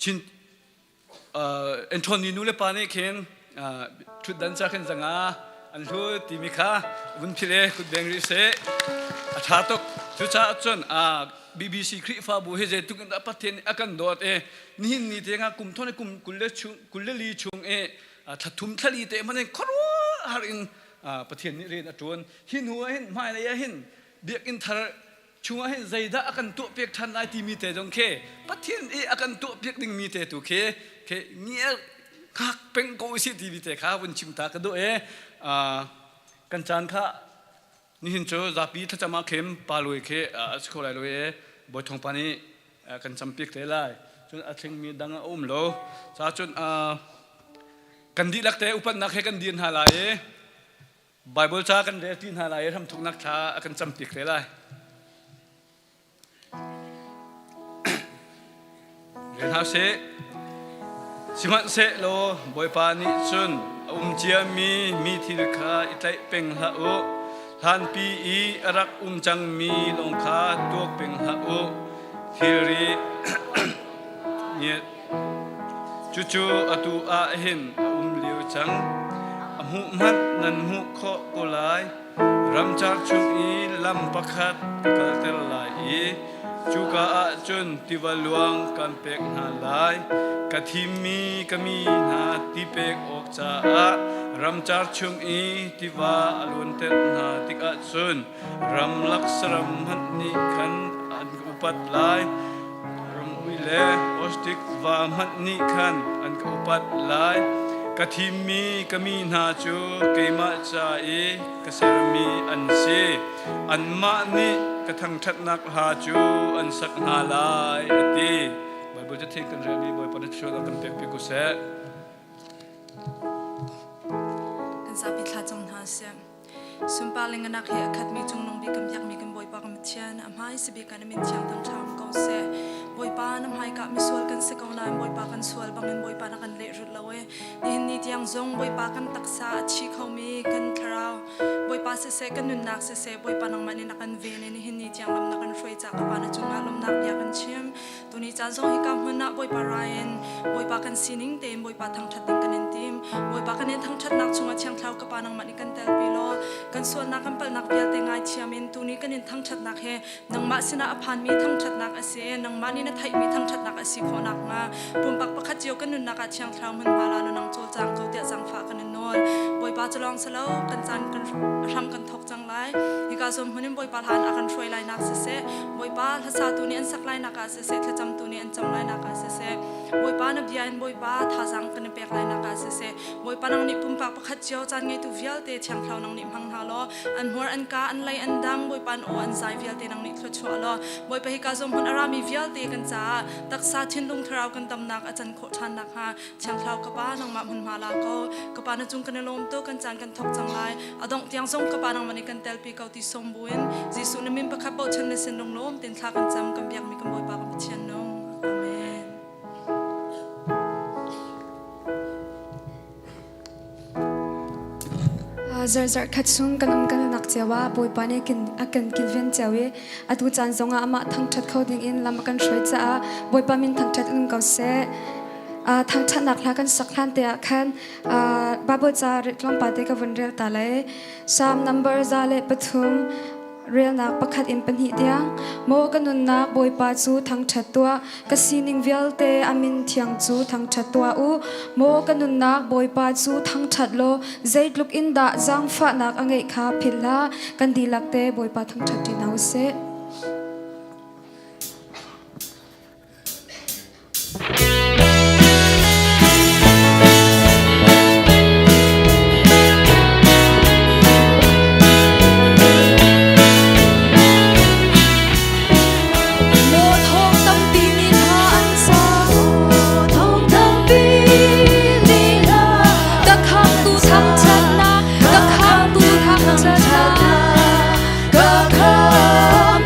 Chin Anthony nu le pa nih khin ṭhutdan ca khin zanga an hlu timi kha vun philh i kut beng rih seh. A ṭha tuk. Cucaah cun BBC Khrihfabu hi zeitluk in dah Pathian nih a kan dawt i nihin ni tiangah kum thon i kum 22 chung i thla thum thla li te hmanh in khuaruahhar in Pathian nih rian a ṭuan. Hi hnu ah hin hmailei ah hin biakinn thar chungah hin zeidah a kan tuahpiak ṭhan lai timi te zong khi Pathian i a kan tuahpiak dingmi te tu khi khi ngial hngak peng ko usih timi te kha vun chim ta ka duh i kan caan kha nihin cu zapi thlacam ah khin pa lui khi a si kho lai lo i Bawi Thawng pa nih kan campiak te lai cun a thlingmi dang a um lo ca cun kan dihlak te upatnak he kan dir hna lai i Baibal ca kan rel ti hna lai i hramthuknak thla a kan campiak te lai. Rel hna sih. Sihmanhsehlaw Bawipa nih cun a um ciami mi thil kha i tlaih peng hlah u. Hlanpi i a rak um cangmi lawng kha tuak peng hlah u. Thilri nih Cucu atu ah hin a um lio cang. A hmuh hmanh nan hmuh khawh ko lai. Ramcar chung i lam pakhat ka kalter lai i cuka ah cun tiva luang kan pek hna lai. Ka thimmi ka mi hna ti pek awk caah ramcar chung i tiva a luanter hna tikah cun ramlak saram hmanh nih khan an ka upat lai. Ramui le Ostik va hmanh nih khan an ka upat lai. Ka thimmi ka mi hna cu keimah ca i ka sermi an si. Anmah nih ka thangṭhatnak hla cu an sak hna lai, a ti. Baibal cathiang kan relmi Bawipa na thluachuah kan pekpiak ko seh. Kan zapi thla cam hna seh. Sunpar le nganak he a khatmi cungnung bik kan biakmi kan Bawipa kan Pathian, a hmai si bik ah na min thiang thangṭha ko seh. Bawipa, na hmaika misual kan si ko nain Bawipa kan sual bangin Bawipa na kan lehrulh lo e. Nihin ni tiang zong Bawipa kan taksa a thi khomi kan thlarau Bawipa siseh kan nunnak siseh Bawipa nangmah nih na kan ven i nihin ni tiang lam na kan hruai caah ka Pa na cungah lawmhnak bia kan chim. Tuni caan zong hika hmun ah Bawipa rain Bawipa kan sining tein Bawipa thangṭhat ding kan in tim. Bawipa kan in thangṭhatnak chungah Thiang Thlarau ka Pa nangmah nih kan telpi law kan sualnak kan palhnak vialte ngaithiam in tuni kan in thangṭhatnak he nangmah sinah a phanmi thangṭhatnak a si i nangmah nih na theihmi thangṭhatnak a si khawh nakhnga pumpak pakhat cio kan nunnak ah Thiang Thlarau hmunhma la nang cawlcang ko tiah zaangfah kan in nawl. Bawipa cu lawng si lo kan caan kan hram kan thawk cang lai. Hika zawn hmun in Bawipa hlan a kan hruai lai nak siseh Bawipa hlasatu nih an sak lainak ah siseh, thlacamtu nih an cam lainak ah siseh, Bawipa na bia in Bawipa thazaang kan i pek lainak ah siseh, Bawipa nang nih pumpak pakhat cio caan ngeitu vialte Thiang Thlarau nang nih hmang hna law, an hmur an ka an lei an dang Bawipa an aw an zai vialte nang nih thluachuah law, Bawipa hika zawn hmun a rami vialte kan caah taksa thinlung thlarau kan damnak a can khawh ṭhan nakhnga Thiang Thlarau ka Pa nangmah hmunhma la ko. Ka Pa na cung kan i lawm tuk, kan caan kan thawk cang lai. A dongh tiang zong ka Pa nangmah nih kan telpi ko ti sawm buin Jesuh na min pakhat bochan na sin lunglawm tein thla kan cam, kan biakmi kan Bawipa kan Pathian nung. Amen. Zarh khat chung kan um kan nak cio ah Bawipa nih a kan kilven cio i atu caan zongah amah thangṭhat kho ding in lam a kan hruai caah Bawipa min thangṭhat in ko seh. Thangṭhatnak hla kan sak hlan te ah khan Bible ca tlawmpal te ka vun rel ta lai. Psalm number 103 relnak pakhat in pahnih tiang maw ka nunnak Bawipa cu thangṭhat tuah ka sining vialte a min thiang cu thangṭhat tuah u maw ka nunnak Bawipa cu thangṭhat law zeitluk in dah zaangfahnak a ngeih kha philh hlah kan dihlak te Bawipa thangṭhat ṭi hna u sih. Maw thawng tampi nih hla an sa thawng tampi nih hla ka khamtu thangṭhatnak ka khamtu thangṭhatnak ka khamtu.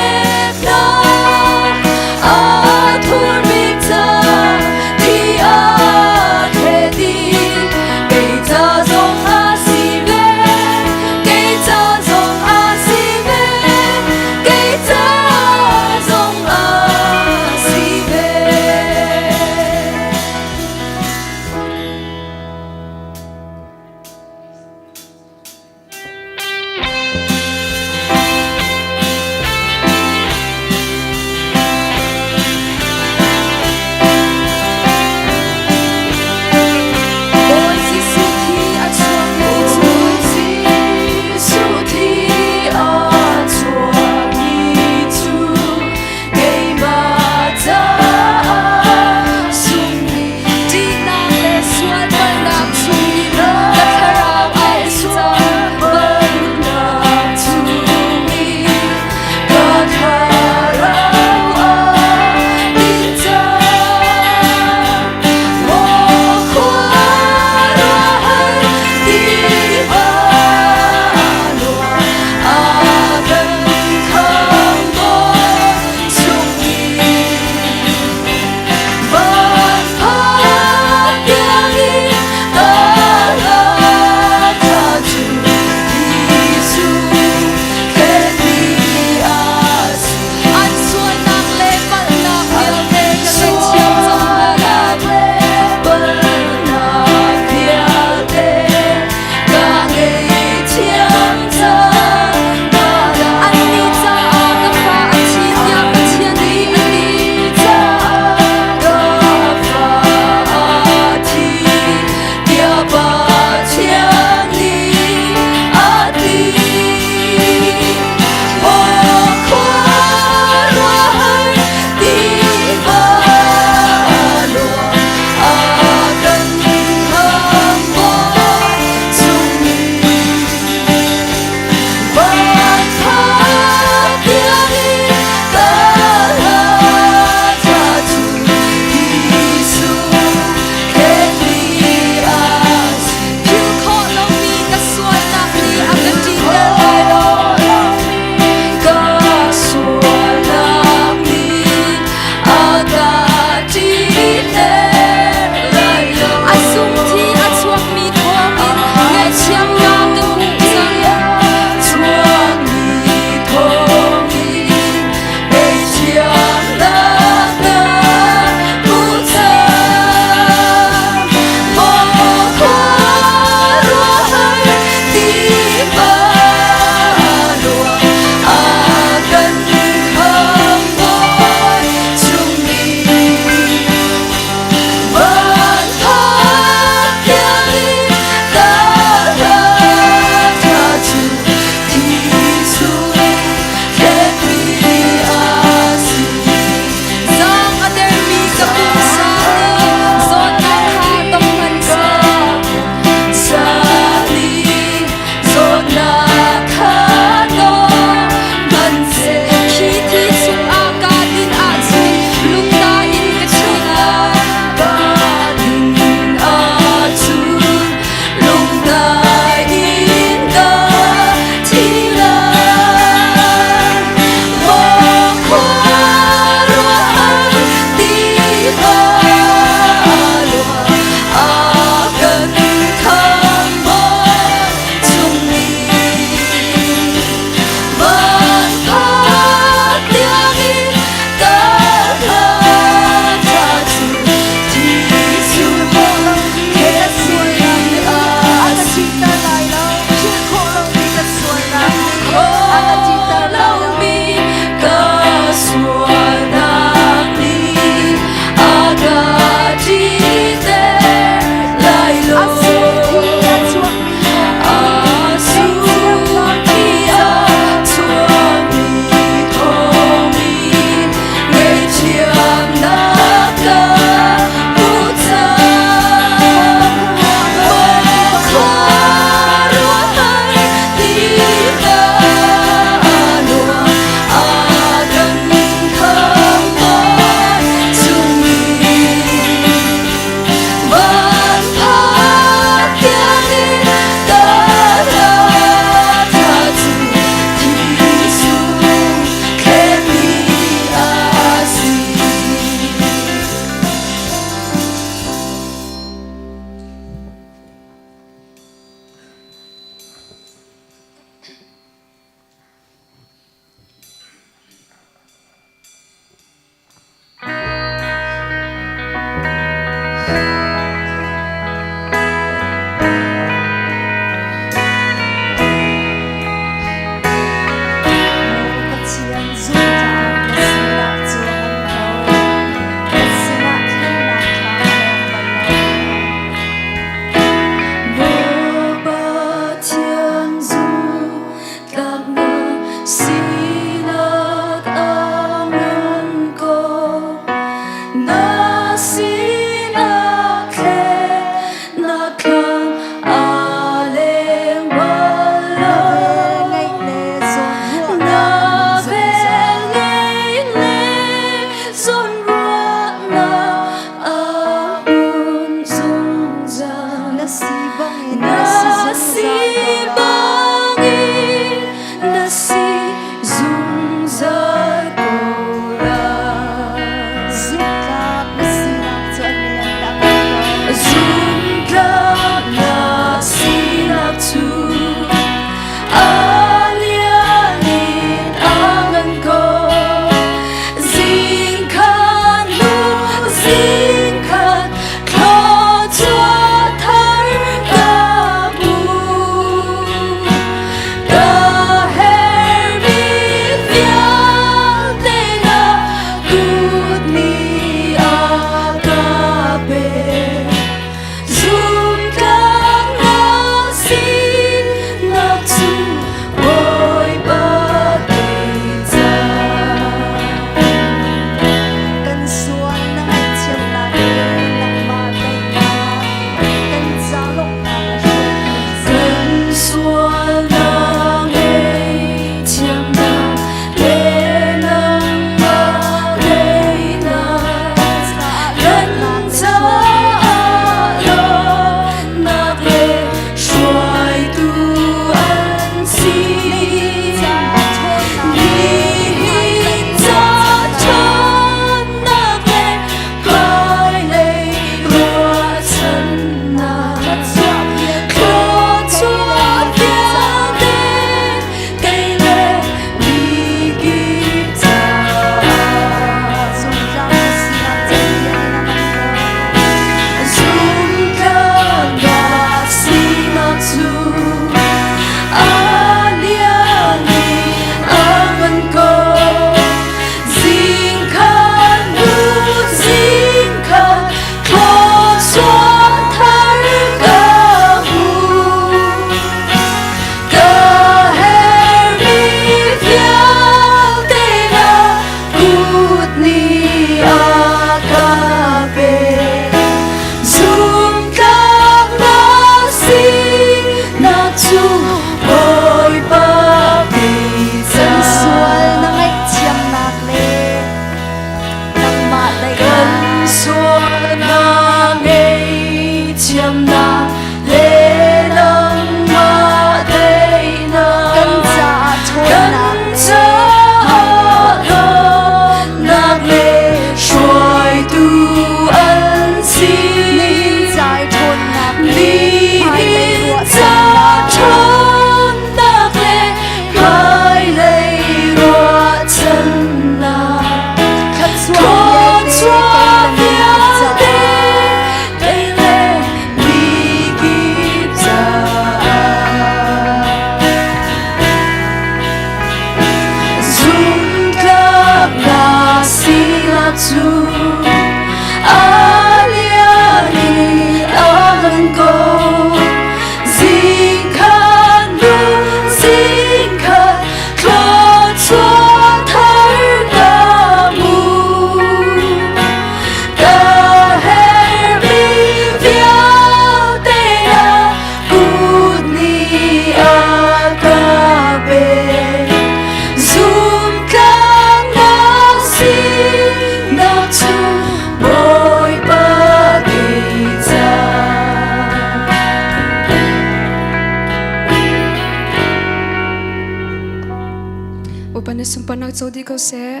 Bawipa nih sunparnak co dih ko seh.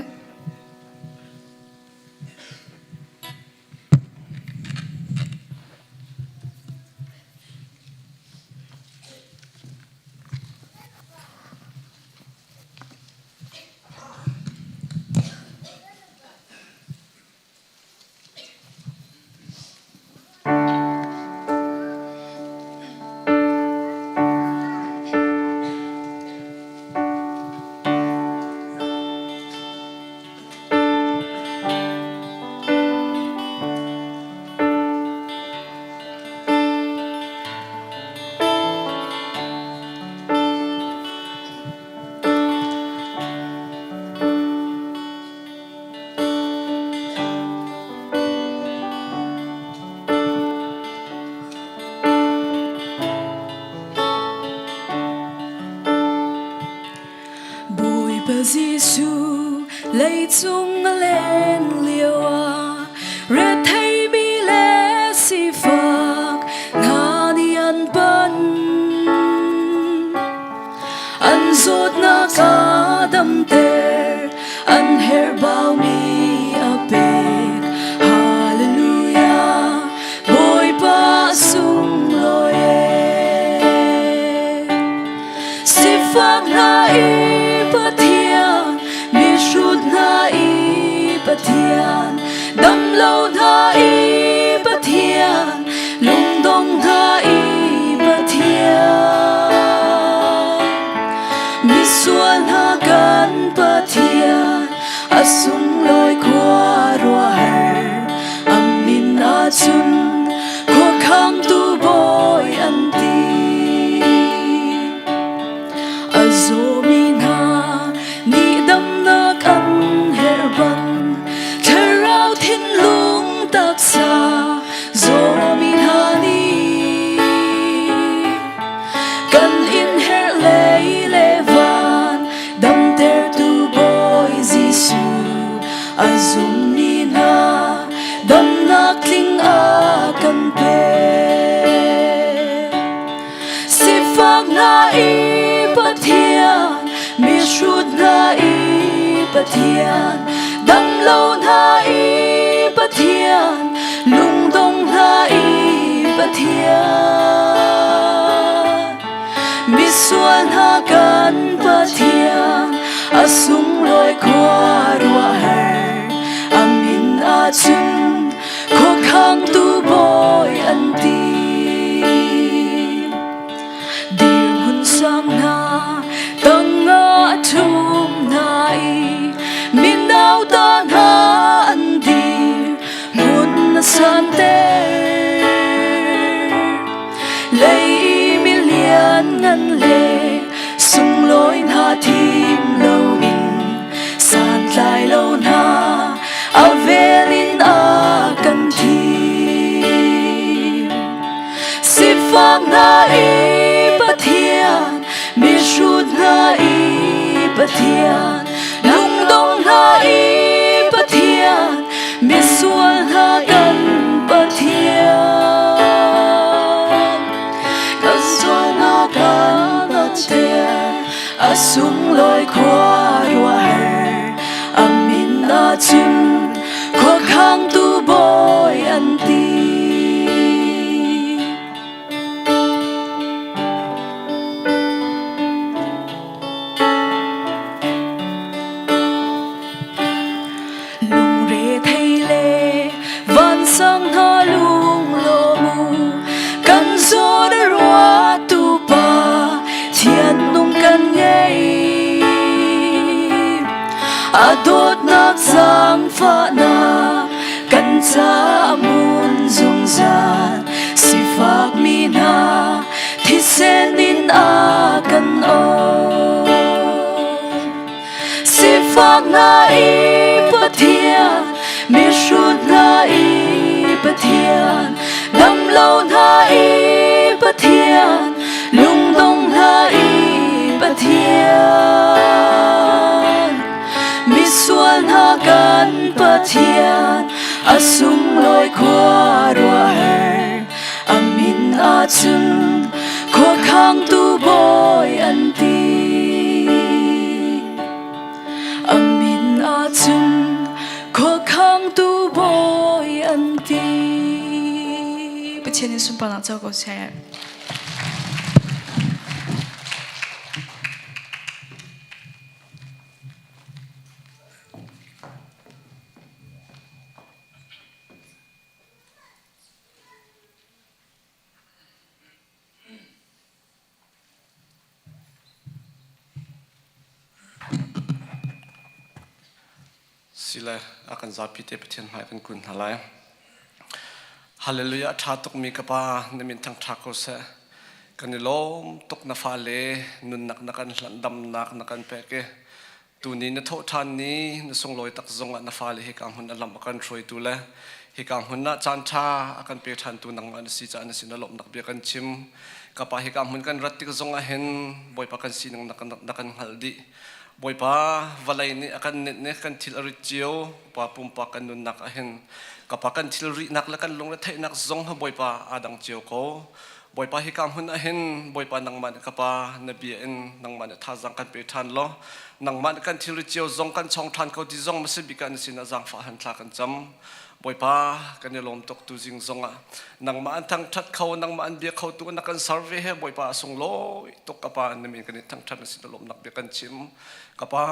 Bawipa Jesuh leicung a len lio ah retheimi le sifak hna nih an pan. An zawtnak a damter, an herhbaumi a pek. Hallelujah, Bawipa sunglawi e. Sifak hna i Pathian, mihrut hna i Pathian, damlo hna i Pathian, lungdong hna i Pathian. Misual hna kan Pathian, a sunglawi khuaruahhar, a min ahcun khuakhangtu bawi an ti. A zawmi hna nih damnak an herh bang, thlarau thinlung taksa zawmi hna nih kan in herh lei le van damtertu Bawi Jesuh a zummi hna damnak tling a kan pek. Sifak hna i Pathian, mihrut hna i Pathian, damlo hna i Pathian, lungdong hna i Pathian. Misual hna kan Pathian, a sunglawi khuaruahhar, a min ahcun khuakhangtu bawi an ti. Dirhmun sang hna tangah ṭhum hna i minau ta hna an dir hmun na santer. Lei i milian ngan le sunglawi hna thim loin santlai lo hna a vel in a kan thim. Sifak hna i Pathian, mihrut hna i Pathian, lungdong hna i Pathian, misual hna kan Pathian. Kan sualnak kan Pathian, a sunglawi khuaruahhar, a min ahcun khuakhangtu bawi an ti. Lungre thei le vansang hna lunglawm u, kan zawn a ruahtu pa thian nung kan ngei. A dawtnak zaangfahnak kan ca mun zungzal, sifak mi hna thisen in a kan awh. Sifak hna i Pathian, mihrut hna i Pathian, damlo hna i Pathian, lungdong hna i Pathian. Misual hna kan Pathian, a sunglawi khuaruahhar, a min ahcun khuakhangtu bawi an ti. Pathian in sunparnak co ko seh. Sile a kan zapi te Pathian hmai kan kun hna lai. Hallelujah tha tuk mi ka pa na min thang tha ko seh. Kan i lawm tuk na fa le nunnak na kan hlanh damnak na kan pek i Tuni na thawh ṭhan ni na sunglawi tak zongah na fale hika hmun a lam a kan hruaitu le hika hmun ah caan ṭha a kan pe ṭhantu nangmah na si caah na sin a lawmhnak bia kan chim. Ka pa hika hmun kan rat tik zongah hin Bawipa kan sining na kan hngalh dih. Bawipa vawlei nih a kan nenh i kan thil a rit cio. Pa pumpak kan nunnak ah hin ka pa kan thil rihnak le kan lungretheihnak zong ha Bawipa aa dang cio ko. Bawipa hika hmun ah hin Bawipa nangmah nih ka pa na bia in nangmah nih thazaang kan pe ṭhan law nangmah nih kan thilri cio zong kan chong ṭhan ko ti zong masi bik ah na sinah zaangfah han thla kan cam. Bawipa kan i lawm tuk tu zing zong ah nangmah an thangṭhat kho nangmah an bia kho tu na kan ser ve he Bawipa a sunglawi tuk ka pa na min kan i thangṭhat na sin lawmnak bia kan chim. Ka pa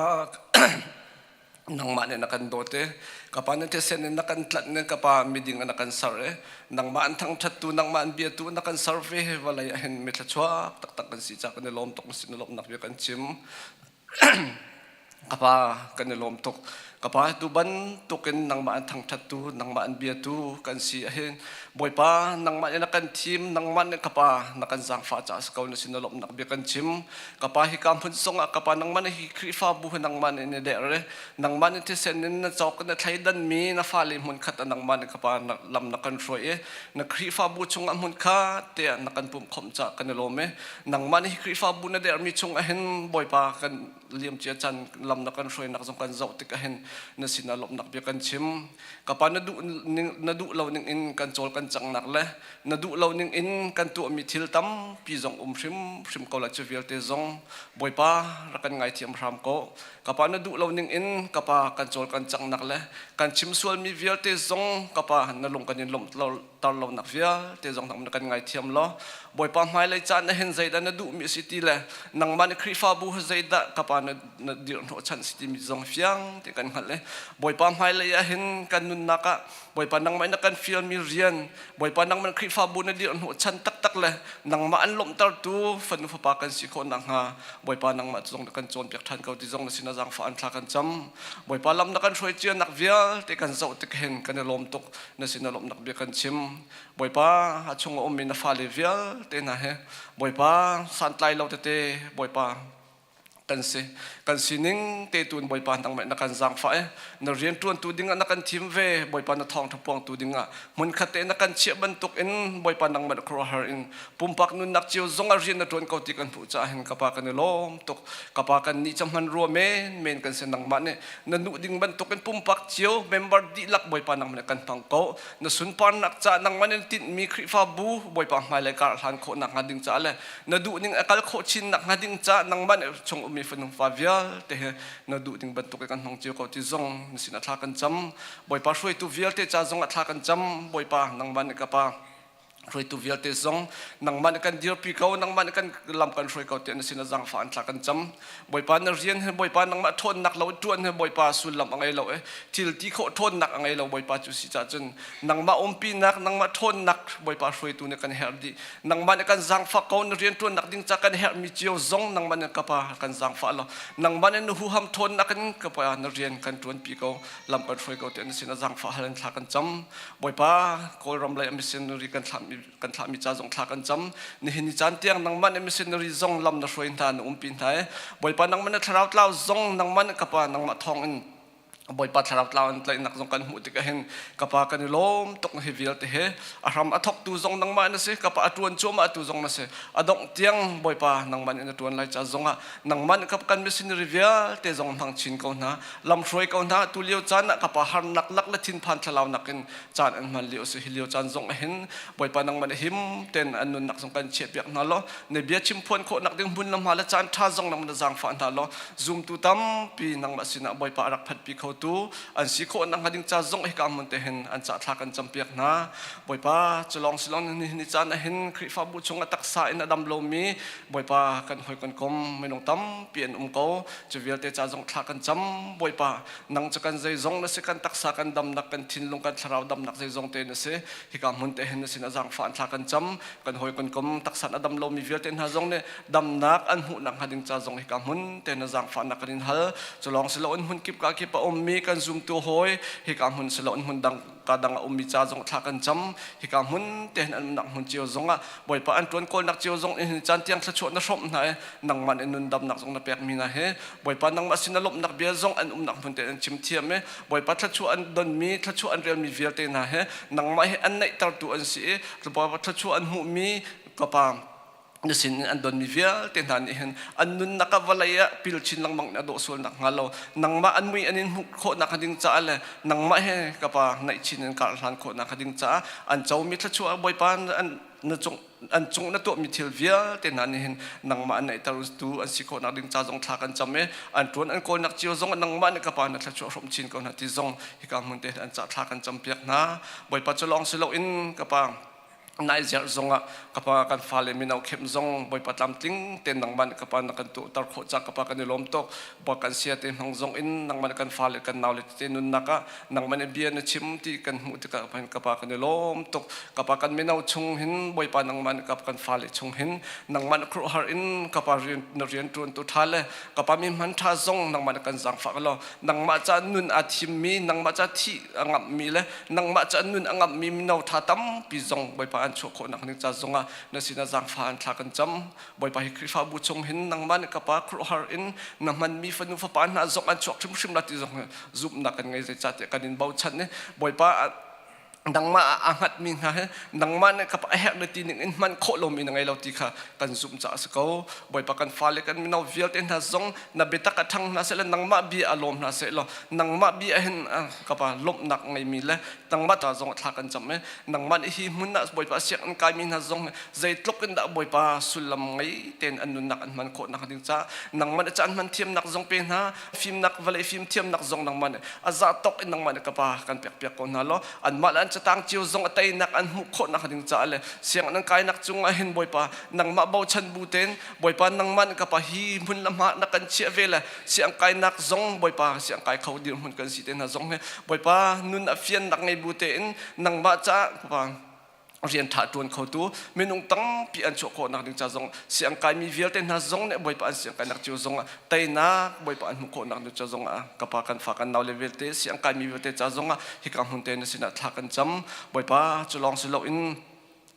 nangmah nih na kan dawt i ka pa na thisen in na kan tlanh i ka pa miding na kan ser i nangmah an thangṭhattu nangmah an biatu na kan ser ve hi vawlei ah hin mi thluachuak taktak kan si caah kan i lawm tuk sin lawmhnak bia kan chim ka pa kan i lawm tuk ka pa tu bantukin nangmah an thangṭhattu nangmah an biatu kan si ahhin Bawipa nangmah nih na kan thim nangmah nih ka pa na kan zaangfah caah si ko na sin na lawmhnak bia kan chim Ka pa hika hmun zongah ka pa nangmah nih hi Khrihfabu hi nangmah nih na der i nangmah nih thisen in na cawk na thleidanmi na fale hmun khat ah nangmah nih ka pa lam na kan hruai i na Khrihfabu chungah hmun khat te ah na kan pumh khawmh caah kan i lawm i nangmah nih hi Khrihfabu na dermi chungah hin Bawipa kan liamcia caan lam na kan hruainak zong kan zoh tikah hin na sinah lawmhnak bia kan chim. Ka pa na duh na duh lo ning in kan cawl kan cangnak le na duh lo ning in kan tuahmi thil tampi zong um hrimhrim ko lai cu vialte zong Bawipa rak kan ngaithiam hram ko ka pa na duh lo ning in ka pa kan cawl kan cangnak le kan chim sualmi vialte zong ka pa na lung kan in lawmh tar lonak vialte zong na kan ngaithiam law Bawipa hmailei caan na hin zeidah na duhmi a si ti le nangmah nih Khrihfabu zeidah ka pa na na dirhnawhchanh si timi zong fiang te kan hngalh i Bawipa hmailei ah hin kan nunnak ah Bawipa nangmah in na kan fialmi rian Bawipa nangmah Khrihfabu na dirhnawhchan taktak le nangmah an lawmhtertu fanu fapa kan si khawh nakhnga Bawipa nangmah zong na kan cawnpiak ṭhan ko ti zong na sin a zaangfah an thla kan cam Bawipa lam na kan hruai cianak vialte kan zoh tik hin kan i lawm tuk na sin a lawmhnak bia kan chim Bawipa a chung a ummi na fale vialte hna he Bawipa santlai lo tete Bawipa kan si kan sining te tun Bawipa nangmah na kan zaangfah i na rianṭuantu dingah na kan thim ve Bawipa na thawngṭha puangtu dingah hmunkhat te na kan chiah bantuk in Bawipa nangmah na khuaruahhar in pumpak nunnak cio zong ah rian na ṭuan ko ti kan hmuh caah hin ka pa kan i lawm tuk ka pa kan nih ca hman rua men men kan si nangmah nih na nuh ding bantuk in pumpak cio member dihlak Bawipa nangmah nih kan hmang ko na sunparnak ca nangmah nih tinhmi Khrihfabu Bawipa hmailei kar hlan khawh nakhnga ding caah le na duh ning a kal khawh chin nak hnga ding ca nangmah nih chung ummi fanung fa vialte he na duh ding bantuk in kan hmang cio ko ti zong na sin a thla kan cam Bawipa hruaitu vialte ca zong a thla kan cam Bawipa nangmah nih ka pa hruaitu vialte zong nangmah nih kan dirpi ko nangmah nih kan lam kan hruai ko tiah na sin a zaangfah an thla kan cam Bawipa na rian he Bawipa nangmah ṭhawnnak lo ṭuan he Bawipa sullam a ngei lo e thil ti khawh ṭhawnnak a ngei lo Bawipa cu si cah cun nangmah umpinak nangmah ṭhawnnak Bawipa hruaitu nih kan herh dih nangmah nih kan zaangfah ko na rianṭuannak ding ca kan herhmi cio zong nangmah nih ka pa kan zaangfah lo nangmah nih na huham ṭhawnnak in ka pa na rian kan ṭuanpi ko lam kan hruai ko tiah na sin a zaangfah hal in thla kan cam Bawipa Kawlram lei a missionary kan thlahmi kan thlahmi ca zong thla kan cam nihin ni caan tiang nangmah nih missionary zong lam na hruai hna na umpi hna i Bawipa nangmah na thlarau tlau zong nangmah nih ka pa nangmah thawng in Bawipa thlarau tlau an tlaihnak zong kan hmuh tikah hin ka pa kan i lawm tuk hi vialte he a hram a thawktu zong nangmah na si ka pa a ṭuan cuahmah tu zong na si a dongh tiang Bawipa nangmah nih na ṭuan lai ca zongah nangmah nih ka kan missionary vialte zong hmang chin ko hna lamhruai ko hna tu lio caan ah ka pa harnak lak le thinphan thlalau nakin caan an hman lio si hi lio caan zong hin Bawipa nangmah nih him ten an nunnak zong kan chiah piak hna law na bia chim phuan khawhnak ding hmun le hma le caan ṭha zong nangmah na zaangfah hna law zumtu tampi nangmah sinah Bawipa a rak phanpi kho khotu an si khawh nakhnga ding ca zong hika hmun te hin an ca thla kan campiak hna. Bawipa cu lawng si lawng ni caan ah hin Khrihfabu chung a taksa in a dam lomi Bawipa kan hawi kan kom minung tampi an um ko. Cu vialte ca zong thla kan cam. Bawipa nang cu kan zeizong na si kan taksa kan damnak kan thinlung kan thlarau damnak zeizong te na si. Hika hmun te hin na sin a zaangfah an thla kan cam. Kan hawi kan kom taksa a dam lomi vialte hna zong nih damnak an hmuhnak hnga ding ca zong hika hmun te na zaangfahnak kan in hal. Cu lawng si lo in hmun kip ka kip a ummi kan zumtu hawi hika hmun si lo in hmun dang ka dang a ummi ca zong thla kan cam. Hika hmun te hin an umnak hmun cio zong ah Bawipa an ṭuan kawlnak cio zong in caan tiang thluachuah na hrawmh hna i nangmah nih nun damnak zong na pekmi hna hi Bawipa nangmah sin na lawmhnak bia zong an umnak hmun te an chim thiam i Bawipa thluachuah an donmi thluachuah an relmi vialte hna hi nangmah hi an naihtertu an si i Bawipa thluachuah an hmuhmi ka pa na sin in an donmi vialte hna nih hin an nunnak ah vawlei ah pil chin lengmang in a dawh sual nak hnga lo nangmah an mui an in hmuh khawh nak ding caah le nangmah he ka pa naih chin in kar hlan khawh nak ding caah an comi thluachuah Bawipa an na cung an cung na tuahmi thil vialte hna nih hin nangmah an naihter tu an si khawh nak ding ca zong thla kan cam i an ṭuan an kawlnak cio zong nangmah nih ka pa na thluachuah hrawm chin ko hna ti zong hika hmun te an ca thla kan cam piak hna Bawipa cu lawng si loin ka pa nai ziar zongah ka pa kan fale mino khem zong Bawipa tlamtling te nangmah nih ka pa na kan tuahter khawh ca ka pa kan i lawm tuk Bawi kan sia te hmang zong in nangmah nih kan fale kan naule te nunnak ah nangmah nih bia na chim ti kan hmuh tikah ka pa kan i lawm tuk ka pa kan mino chung hin Bawipa nangmah nih kan fale chung hin nangmah nih khuaruahhar in ka pa rian na rian ṭuan tu ṭha le ka pa mi hman ṭha zong nangmah nih kan zaangfah law nangmah ca nun aa thimmi nangmah ca thih a ngamhmi le nangmah ca nun a ngamhmi mino ṭha tampi zong Bawipa an chuah khawh nak ding ca zongah na sinah zaangfah an thla kan cam Bawipa hi Khrihfabu chung hin nangmah nih ka pa khuaruahhar in na hmanmi fanu fapa hna zong an chuak hrimhrim la ti zong zumhnak kan ngei zeicahtiah kan in bochan i Bawipa nangmah ah aa hngatmi hna he nangmah nih ka a herh na ti ning in hman khawh lomi na ngei lo ti kha kan zumh caah a si ko Bawipa kan fale kan mino vialte hna zong na biatak a ṭhang hna seh le nangmah bia a lawm hna seh law nangmah bia hin ka pa lawmhnak ngeimi le nangmah ta zong thla kan cam i nangmah nih hi hmun ah Bawipa sianginn kaimi hna zong zeitluk in dah Bawipa sullam ngei tein an nunnak an hman khawh nak ding caah nangmah nih caan hman thiamnak zong pe hna fimnak vawlei fim thiamnak zong nangmah nih a za tawk in nangmah nih ka pa kan pek piak ko hna law anmah le an catang cio zong a teinak an hmuh khawh nak ding caah le sianginn an kainak cung ah hin Bawipa nangmah bochan bu tein Bawipa nangmah nih ka pa hi hmun le hma na kan chiah ve le siang kainak zong Bawipa siang kai kho dirhmun kan si te hna zong hi Bawipa nun a fiannak ngei bu tein nangmah caah pa rian ṭha ṭuan khotu minung tampi an chuah khawhnak ding ca zong siang kaimi vialte hna zong nih Bawipa an siang kainak cio zong ah teinak Bawipa an hmuh khawhnak ding ca zong ah ka pa kan fa kan nau le vialte siang kaimi vialte ca zong ah hika hmun te na sinah thla kan cam Bawipa cu lawng si loin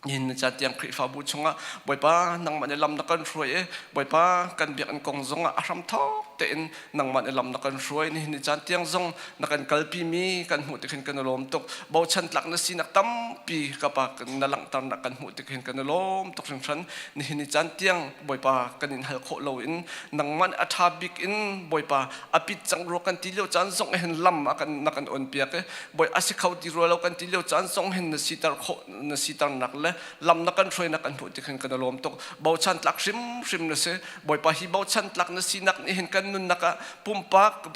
nihin ni caan tiang Khrihfabu chungah Bawipa nangmah nih lam na kan hruai i Bawipa kan biakinn kong zongah a hram thawk tein nangmah nih lam na kan hruai nihin ni caan tiang zong na kan kalpimi kan hmuh tik hin kan i lawm tuk bochan tlak na sinak tampi ka pa na langhternak kan hmuh tik hin kan i lawm tuk hringhran nihin ni caan tiang Bawipa kan in hal khawh loin nangmah nih a ṭha bik in Bawipa a pit cang rua kan ti lio caan zong hin lam a kan na kan on piak i Bawi a si kho ti rua lo kan ti lio caan zong hin na siter khawh na siternak le lam na kan hruainak kan hmuh tik hin kan i lawm tuk bochan tlak hrimhrim na si Bawipa hi bochan tlak na sinak nih hin kan nunnak ah pumpak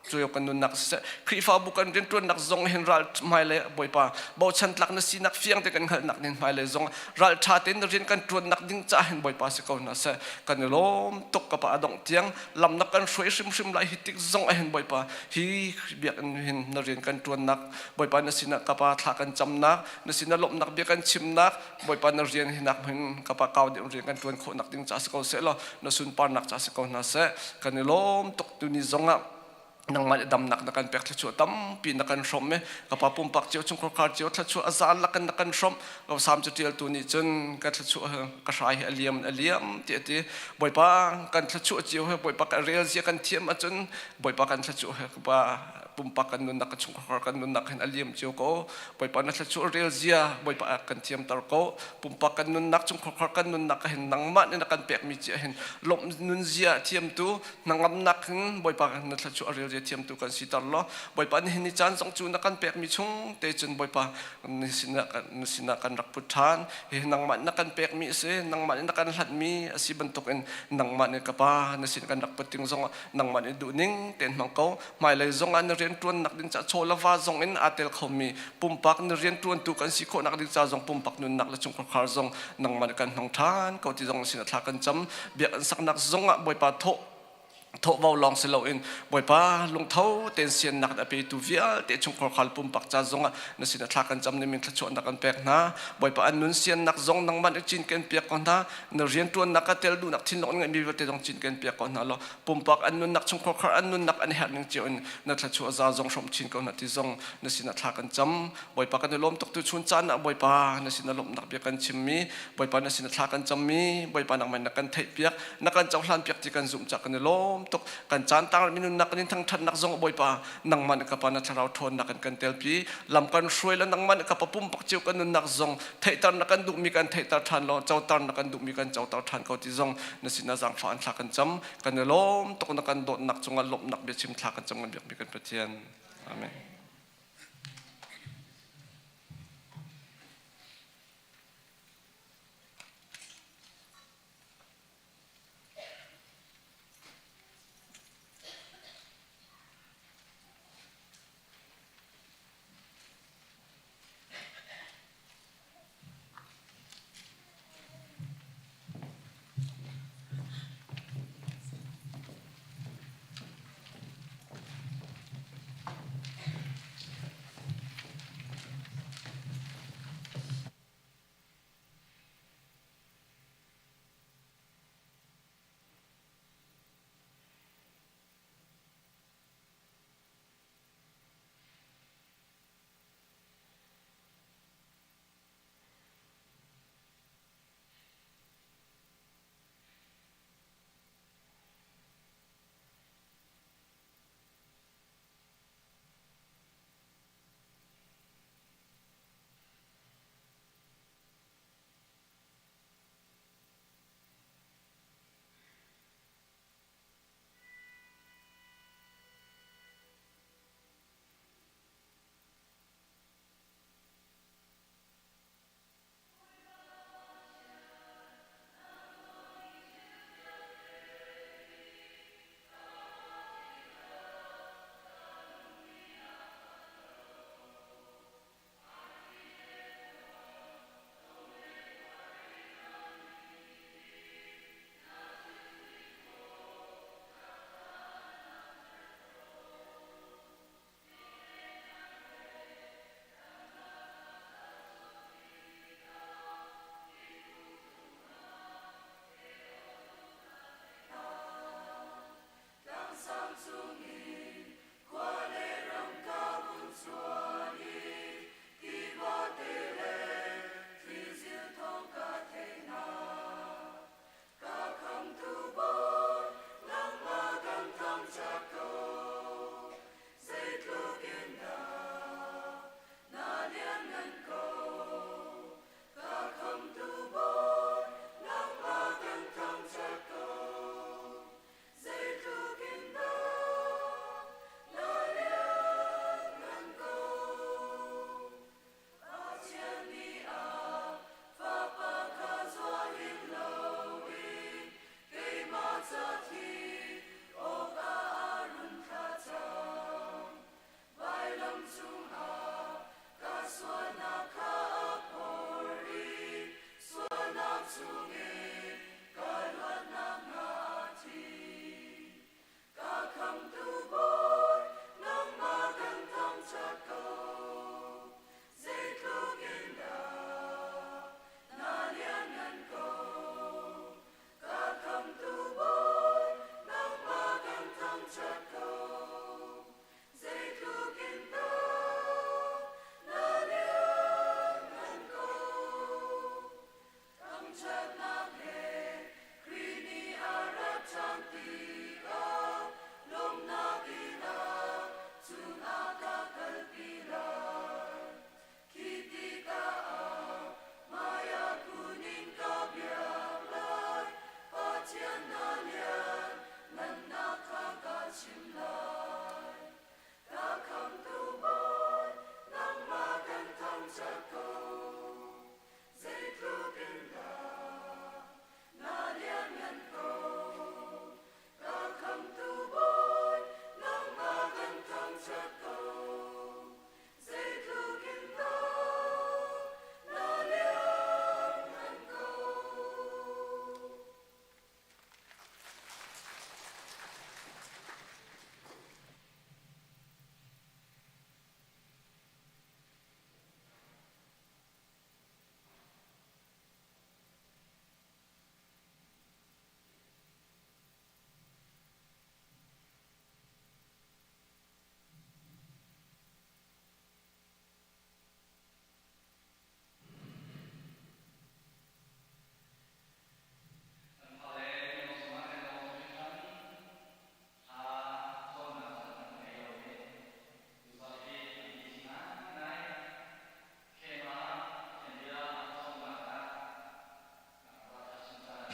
cuyo kan nunnak siseh Khrihfabu kan rianṭuannak zong hin ral hmailei Bawipa bochan tlak na sinak fiang te kan hngalhnak nin hmailei zong ral ṭha tein rian kan ṭuannak ding ca hin Bawipa si ko hna seh kan i lawm tuk ka pa a dongh tiang lam na kan hruai hrimhrim lai hi tik zong ah hin Bawipa hi biakinn hin na rian kan ṭuannak Bawipa na sinah ka pa thla kan camnak na sinah lawmhnak bia kan chimnak Bawipa na rian hi nak hin ka pa kau deuh rian kan ṭuan khawhnak ding ca si ko seh law na sunparnak ca si ko hna seh kan i lawm tuk tuni zongah nangmah nih damnak na kan pek thluachuah tampi na kan hrawmh i ka pa pumpak cio chungkhar cio thluachuah a zan lakin na kan hrawmh ka sam cu ṭialtu nih cun ka thluachuah ka hrai hi a liam a liam ti a ti Bawipa kan thluachuah cio he Bawipa kan rel zia kan thiam ahcun Bawipa kan thluachuah he ka pa pumpak kan nunnak kan chungkhar kan nunnak hin a liam cio ko Bawipa na thluachuah rel zia Bawipa kan thiamter ko pumpak kan nunnak chungkhar kan nunnak hin nangmah nih na kan pekmi cia hin lawmh nun zia thiamtu hnangamnak hin Bawipa na thluachuah rel zia thiamtu kan siter law Bawipa nihin ni caan zong cu na kan pekmi chung te cun Bawipa na sinah na sinah kan rak put ṭhan hi nangmah na kan pekmi a si nangmah nih na kan hlatmi a si bantukin nangmah nih ka pa na sin kan rak put ting zongah nangmah nih duhning tein hmang ko hmailei zongah na rian. rianṭuan nak ding ca chaw le va zong in aa tel khomi pumpak na rianṭuantu kan si khawh nak ding ca zong pumpak nunnak le chungkhar zong nangmah nih kan hmang ṭhan ko ti zong sin thla kan cam. Biakinn saknak zong ah Bawipa thawh thawhvo lawng si loin Bawipa lungtho tein siannak a petu vialte chungkhar khal pumpak ca zongah na sin thla kan cam nimin thluachuahnak kan pek hna. Bawipa an nun siannak zong nangmah nih cin kan piak ko hna. Na rianṭuannak a tel duhnak thinlung an ngeihmi vialte zong cin kan piak ko hna law pumpak an nunnak chungkhar khar an nunnak an herh ning cio in na thluachuah za zong hrawm chin ko hna ti zong na sin thla kan cam. Bawipa kan i lawm tuk tu chun caan ah Bawipa na sin lawmhnak bia kan chimmi, Bawipa na sin thla kan cammi, Bawipa nangmah na kan theih piak, na kan cohlan piak ti kan zumh cah kan i lawm tuk. Kan caan tang minunnak kan in thangthatnak zong Bawipa nangmah nih ka pa na thlarau ṭhawnnak in kan telpi, lam kan hruai le nangmah nih ka pa pumpak cio kan nunnak zong theihter na kan duhmi kan theihter ṭhan law coter na kan duhmi kan coter ṭhan ko ti zong na sin ah zaangfah an thla kan cam. Kan i lawm tuk. Na kan dawtnak cungah lawmhnak biachim thla kan cam kan biakmi kan Pathian. Amen.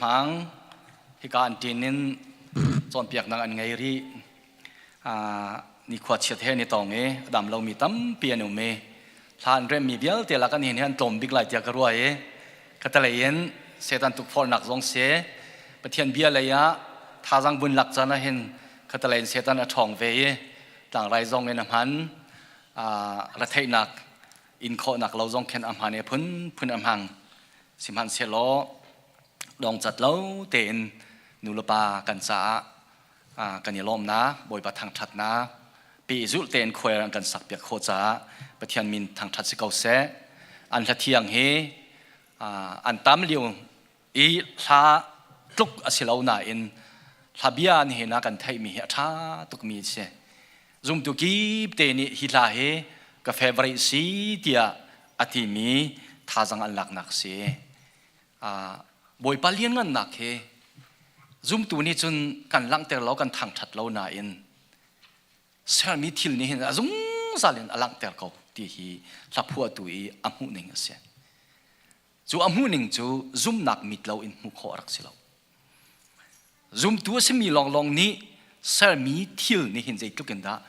hmang. Hika an ṭin in cawnpiaknak an ngei rih. Nikhua chiat he an i tong i a dam lomi tampi an um i hla an remmi vialte lak an hin hi an tlawm bik lai tiah ka ruah i khatalei in Satan tukforhnak zong si Pathian bia lei ah thazaang vun lak caan ah hin khatalei in Satan a ṭhawng ve i tlangrai zong in a hman retheihnak in khawhnak lo zong khin a hman i a phunphun a hmang sihmanhsehlaw dongcat lo tein nulepa kan caah kan i lawmnak Bawipa thangṭhatnak pehzulh tein khuai an kan sakpiak khawh caah Pathian min thangṭhat si ko seh an hla thiang hi an tam lio i hla tluk a si lo nain hla bia nihin ah kan theihmi hi a ṭha tukmi a si. Zumtu kip te nih hi hla hi ka favorite si tiah a timi thazang an laknak si. Bawipa lianngannak hi zumtu nih cun kan langhter lo kan thangṭhat lo nain sermi thil nih hin a zungzal in a langhter ko ti hi hla phuahtu i a hmuhning a si. Cu a hmuhning cu zumnak mit lo in hmuh khawh a rak si lo. Zumtu a simi lawnglawng nih sermi thil nih hin zeitluk in dah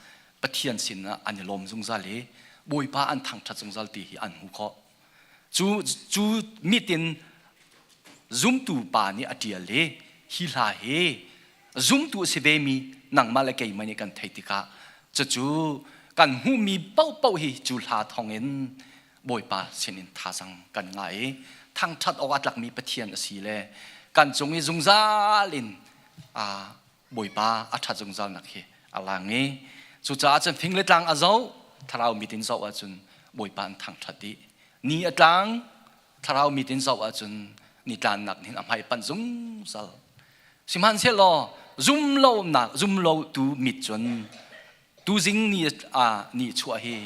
Pathian sinah an i lawm zungzal i Bawipa an thangṭhat zungzal ti hi an hmuh khawh. Cu, cu mit in zumtu pa nih a ṭial i hi hla hi zumtu a si vemi nangmah le keimah nih kan theih tikah cucu kan hmuhmi paohpaoh hi cu hla thawngin Bawipa sinin thazang kan ngah i thangṭhat awk a tlakmi Pathian a si le kan cung i zungzal in Bawipa a ṭhat zungzalnak hi a lang i cucaah cun fing le tlang a zoh thlarau mit in zoh ahcun Bawipa an thangṭhat dih ni a tlang thlarau mit in zoh ahcun ni tlannak nih a hmai panh zungzal sihmanhsehlaw zumlonak zumlotu mit cun tuzing ni ah ni chuah hi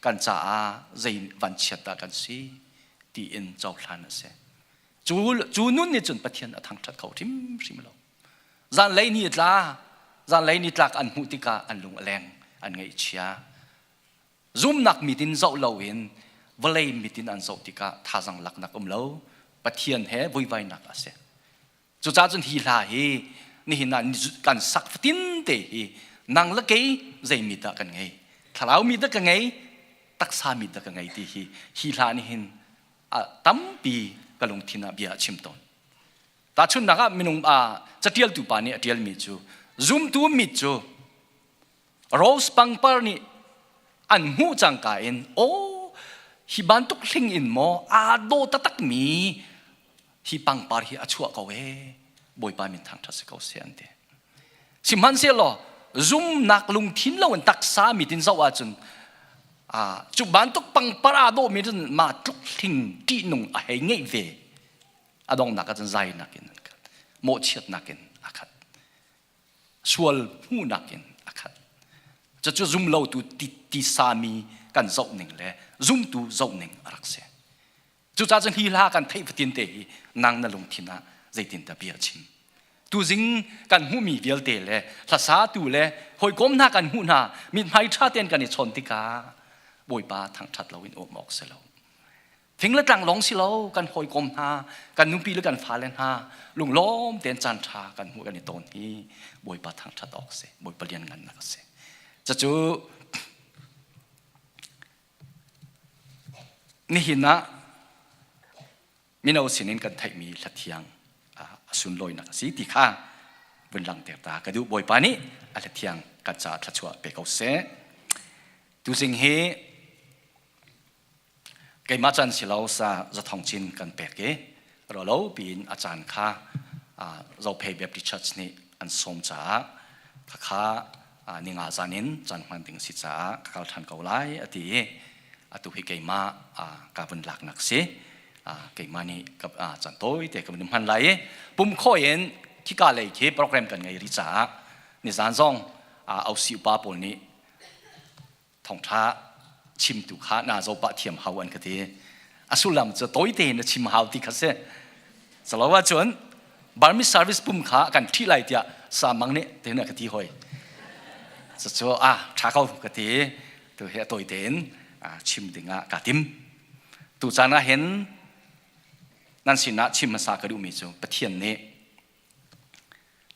kan caah zei vanchiat dah kan si tiin cohlan a si cu cu nun nih cun Pathian a thangṭhat kho hrimhrim lo zanlei ni a tla zanlei ni tlak an hmuh tikah an lung a leng an ngaihchia zumnak mit in zoh loin vawlei mit in an zoh tikah thazang laknak um lo Pathian he vuivainak a si Cucaah cun hi hla hi nihin ah kan sak fatin te hi nang le kei zei mi dah kan ngei thlarau mi dah ka ngei taksa mi dah ka ngei ti hi hi hla nih hin a tampi ka lungthin ah bia a chim tawn tahchunhnak ah minung a catialtu pa nih a tialmi cu zumtu mit cu Rose pangpar nih an hmuh cangka in aw hi bantuk hling in maw aa daw taktakmi hi pangpar hi a chuah ko ee Bawipa min thangṭhat si ko seh an ti. Sihmanhsehlaw zumnak lungthin lo in taksa mit in zoh ahcun cu bantuk pangpar aa dawhmi cun mah tluk hling ṭihnung a hei ngeih ve a donghnak ahcun zainak in an khat mawhchiatnak in a khat sual hmuhnak in a khat. Cucu zumlotu tisami kan zoh ning le zumtu zoh ning a rak si. Cucaah cun hi hla kan theih fatin te hi nang na lungthin ah zeitindah bia chim. Tuzing kan hmuhmi vialte le hlasatu le hawikom hna kan hmuh hna mithmai ṭha tein kan i chawn tikah Bawipa thangṭhat loin um awk si lo. Fing le tlang lawng si lo kan hawikom hna kan nupi le kan fale hna lunglawm tein caan ṭha kan hmuh kan i tawn hi Bawipa thangṭhat awk si Bawipa lianngannak a si cucu nihin ah mino sinin kan theihmi hlathiang a sunlawinak a si ti kha vun langhter ta ka duh Bawipa nih a hlathiang kan caah thluachuah pe ko seh tuzing hi Keimah caan si lo sa zathong cin kan pek i rolo piin a caan kha Zophei Baptist Church nih an sawm caah khakha ninga zan in caan hman ding si caah ka kal ṭhan ko lai a ti i atu hi keimah ka vun laknak si keimah nih caan tawi te ka vun hman lai i pum khawh in khika lei khi program kan ngei rih caah nizan zong ausi upa pawl nih thawngṭha chimtu kha naa zohpah thiam hau an ka ti. A sullam cu tawi tein na chim hau ti kha si. Calo ahcun Burmese service pum kha kan ṭhih lai tiah samang nih tein a ka ti hoi. Cucu a ṭha ko ka ti. Tu hi a tawi tein chim dingah kaa tim. Tu caan ah hin nan sinah chim hmasa ka duhmi cu Pathian nih.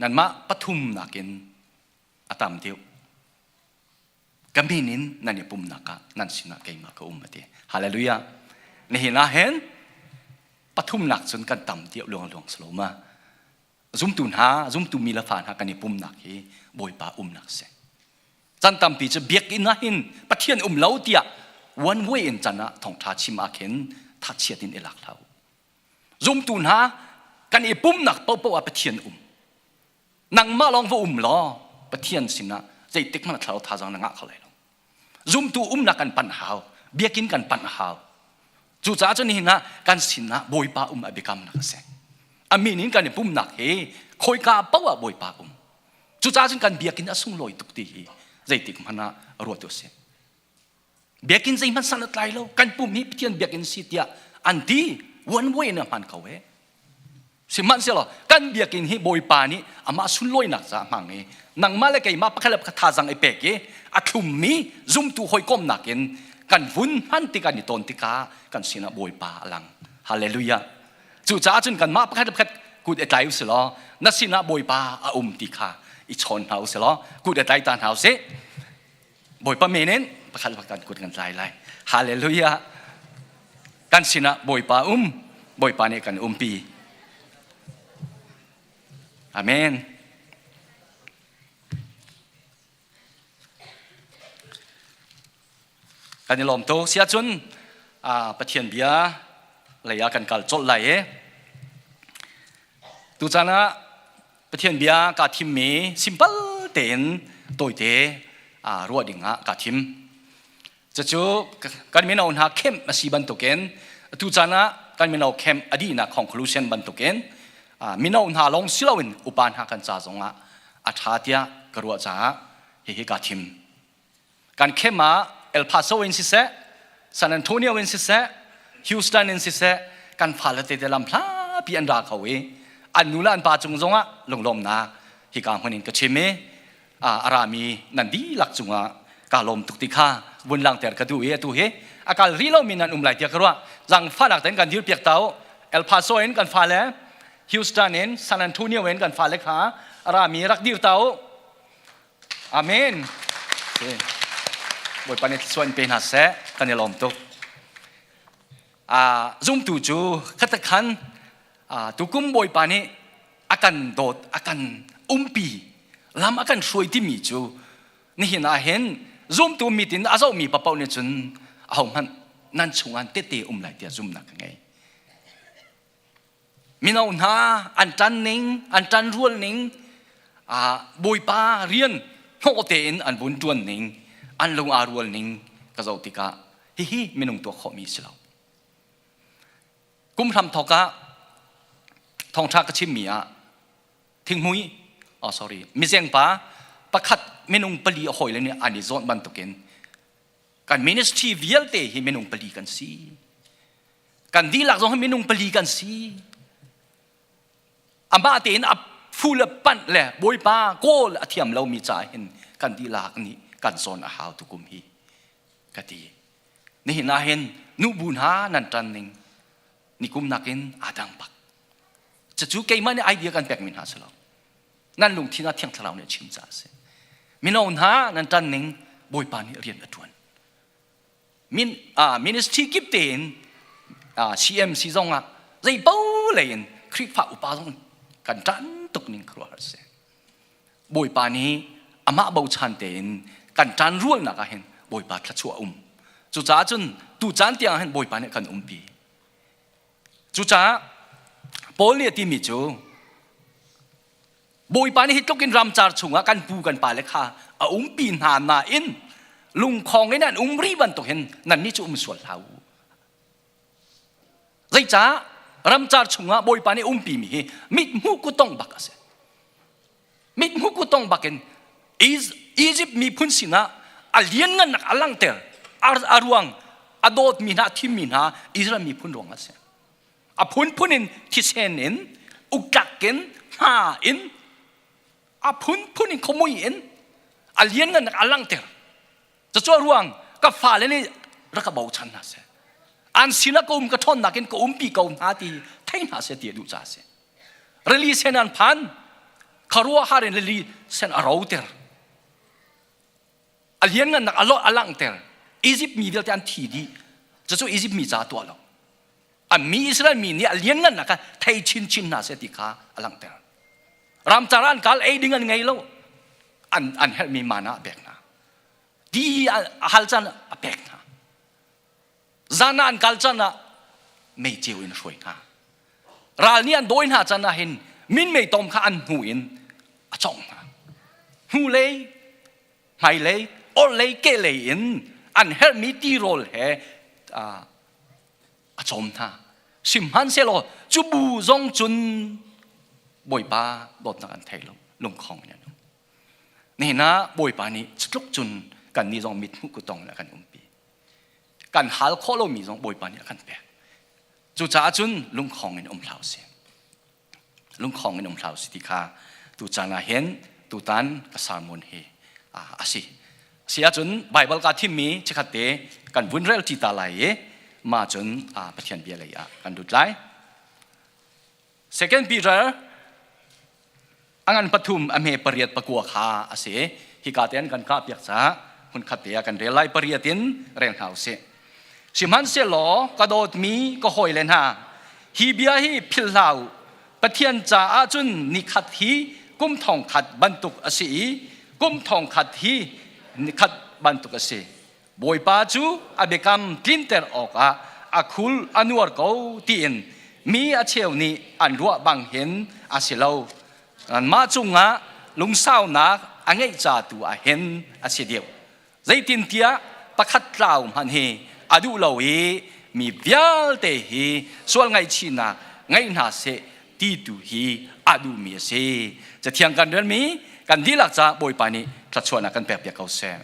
Nanmah pathum nakin a tam deuh. Ka min in nan i pumnak ah nan sinah keimah ka um a ti. Hallelujah. Nihin ah hin pathumnak cun kan tam deuh luangluang si lo ma. Zumtu hna, zumtu mi le fa hna kan i pumnak hi Bawipa umnak si. Can tampi cu biakinn ah hin Pathian um lo tiah one way in can ah thawngṭha chim ah khin thachiat in i lak hlah u. Zumtu hna kan i pumnak paohpaoh ah Pathian um. Nangmah lawng va um law Pathian sinah zeitik hmanh thlarau thazaang na ngah kho lai lo. Zumtu umnak kan panh hau, biakinn kan panh hau. Cucaah cun nihin ah kan sinah Bawipa um a biakamnak a si. A min in kan i pumnak hi khawika paoh ah Bawipa um. Cucaah cun kan biakinn a sunglawi tuk ti hi zeitik hmanh ah ruat u sih. Biakinn zeihmanh san a tlai lo. Kan pum hi Pathian biakinn si tiah an ti. One way in a hman ko eh. Sihmanhsehlaw kan biakinn hi Bawipa nih amah sunlawinak caah hmang i nangmah le keimah pakhat le pakhat thazaang i pek i a thlummi zumtu hawikomnak in kan vun hman tikah ni tawn tikah kan sinah Bawipa a lang. Hallelujah. Cucaah cun kanmah pakhat le pakhat kut i tlai u si law na sinah Bawipa a um ti kha i chawn hna u si law kut i tlai ta hna u sih. Bawipa men in pakhat le pakhat kut kan tlai lai. Hallelujah. Kan sinah Bawipa um, Bawipa nih kan umpi. Amen. Kan i lawm tuk. Siah cun Pathian bia lei ah kan kal colh lai i tuchan ah Pathian bia kaa thimmi simple tein tawite ruah ding ah kaa thim. Cucu kan mino hna camp a si bantukin atu caan ah kan mino camp a dihnak conclusion bantukin mino hna lawng si loin upa hna kan ca zongah a ṭha tiah ka ruah caah hihi kaa thim. Kan camp ah El Paso in siseh, San Antonio in siseh, Houston in siseh, kan fale tete lam hlapi an ra kho i an nu le an pa cung zongah lunglawmnak hika hmun in ka chim i a rami nan dihlak cungah ka lawm tuk ti kha vun langter ka duh i atu hi a kal rih lomi nan um lai tiah ka ruah zangfahnak tein kan dir piak ta u El Paso in kan fale Houston in San Antonio in kan fale kha a rami rak dir ta u Amen. Bawipa nih thluachuah in pe hna seh. Kan i lawm tuk. Uh, zumtu cu khatakhan uh, tukum Bawipa nih a kan dawt, a kan umpi, lam a kan hruai timi cu nihin ah hin zumtu mit in a zohmi papaoh nih cun ahohmanh nan chungah tete um lai tiah zumnak ka ngei. Mino hna an ṭan ning, an ṭan rual ning, Bawipa rian hnawh tein an vun ṭuan ning, an lung aa rual ning ka zoh tikah hihi minung tuah khawhmi si lo. Kum hramthawk ah thawngṭha ka chimmi ah thinghmui, oh sorry, mizengpa pakhat minung pali a hawile nih an i zawnh bantukin kan ministry vialte hi minung pali kan si. Kan dihlak zong hi minung pali kan si. Amah tein a phu le panh le Bawipa kawl a thiam lomi ca hin kan dihlak nih kan zawn a hau tukum hi ka ti. Nihin ah hin nubu hna nan ṭan ning nikum nakin aa dang bak. Cucu keimah nih idea kan pekmi hna si lo. Nan lungthin ah Thiang Thlarau nih a chim caah a si. Mino hna nan ṭan ning Bawipa nih rian a ṭuan. Min, uh, ministry kip tein uh, CMC zong ah zei bo lei in Khrihfa upa zong kan ṭan tuk ning khuaruahhar si. Bawipa nih amah bochan tein kan ṭan rualnak ah hin Bawipa thluachuah um. Cucaah cun tu caan tiang hin Bawipa nih kan umpi. Cucaah Paul nih a timi cu Bawipa nih hi tluk in ramcar chungah kan pu kan pale kha a umpi hna nain lungkhong in an um rih bantuk hin nannih cu um sual hlah u. Zeicah ramcar chungah Bawipa nih umpi mi hi mithmuh kutong bak a si. Mithmuh kutong bak in Egypt miphun sinah a lianngannak a langhter a ruang a dawtmi hna a thimmi hna Israel miphun ruang a si. A phunphun in thisen in uktlak in hma in a phunphun in khawmui in a lianngannak a langhter. Cucu ruang ka fale nih rak ka bochan hna seh. An sinah ka um ka ṭhawnnak in ka umpi ko hna ti thei hna seh ti a duh caah a si. Rili sen an phan. Kharuahhar in lili sen a roter. A lianngannak a lawh a langhter. Egypt mi vialte an thi dih. Cucu Egypt mi ca tuah lo. An mi Israel mi nih a lianngannak kha thei chinchin hna seh ti kha a langhter. Ramcar an kal ei ding an ngei lo. An, an herhmi mana a pek hna. Ti a hal caan a pek hna. Zan ah an kal caan ah mei ceu in a hruai hna. Ral nih an dawi hna caan ah hin minmei tom kha an hnu in a cawngh hna. Hnulei, hmailei, orhlei, kehlei in an herhmi tirawl he a cawm hna. Sihmanhsehlaw cu bu zong cun Bawipa dawtnak an thei lo, lungkhong in an um. Nihin ah Bawipa nih cutluk cun kannih zong mithmuh kutong in a kan umpi. Kan hal khawh lomi zong Bawipa nih a kan pek. Cucaah cun lungkhong in um hlah usih. Lungkhong in um hlah usih ti kha tucaan ah hin tutan ka sermon hi a si. Si ahcun Baibal kaa thimmi chikkhat te kan vun rel ṭi ta lai i mah cun Pathian bia lei ah kan lut lai. Second Peter a ngan pathum a hme pariat pakua kha a si. Hika te an kan kah piak caah hmunkhat te ah kan rel lai pariat in rel hna usih. Sihmanhsehlaw ka dawtmi ka hawile hna, hi bia hi philh hlah u. Pathian caah cun nikhat hi kum thong khat bantuk a si i kum thong khat hi nikhat bantuk a si. Bawipa cu a biakam tlinter awkah a khul a nuar ko tiin mi a cheu nih an ruah bang hin a si lo. Mah cungah lungsaunak a ngeih ca tu ah hin a si deuh. Zeitintiah pakhat tlau hmanh hi a duh lo i mi vialte hi sual ngaihchihnak ngei hna seh ti tu hi a duhmi a si. Cathiang kan relmi kan dihlak caah Bawipa nih thluachuahnak kan pekpiak ko seh.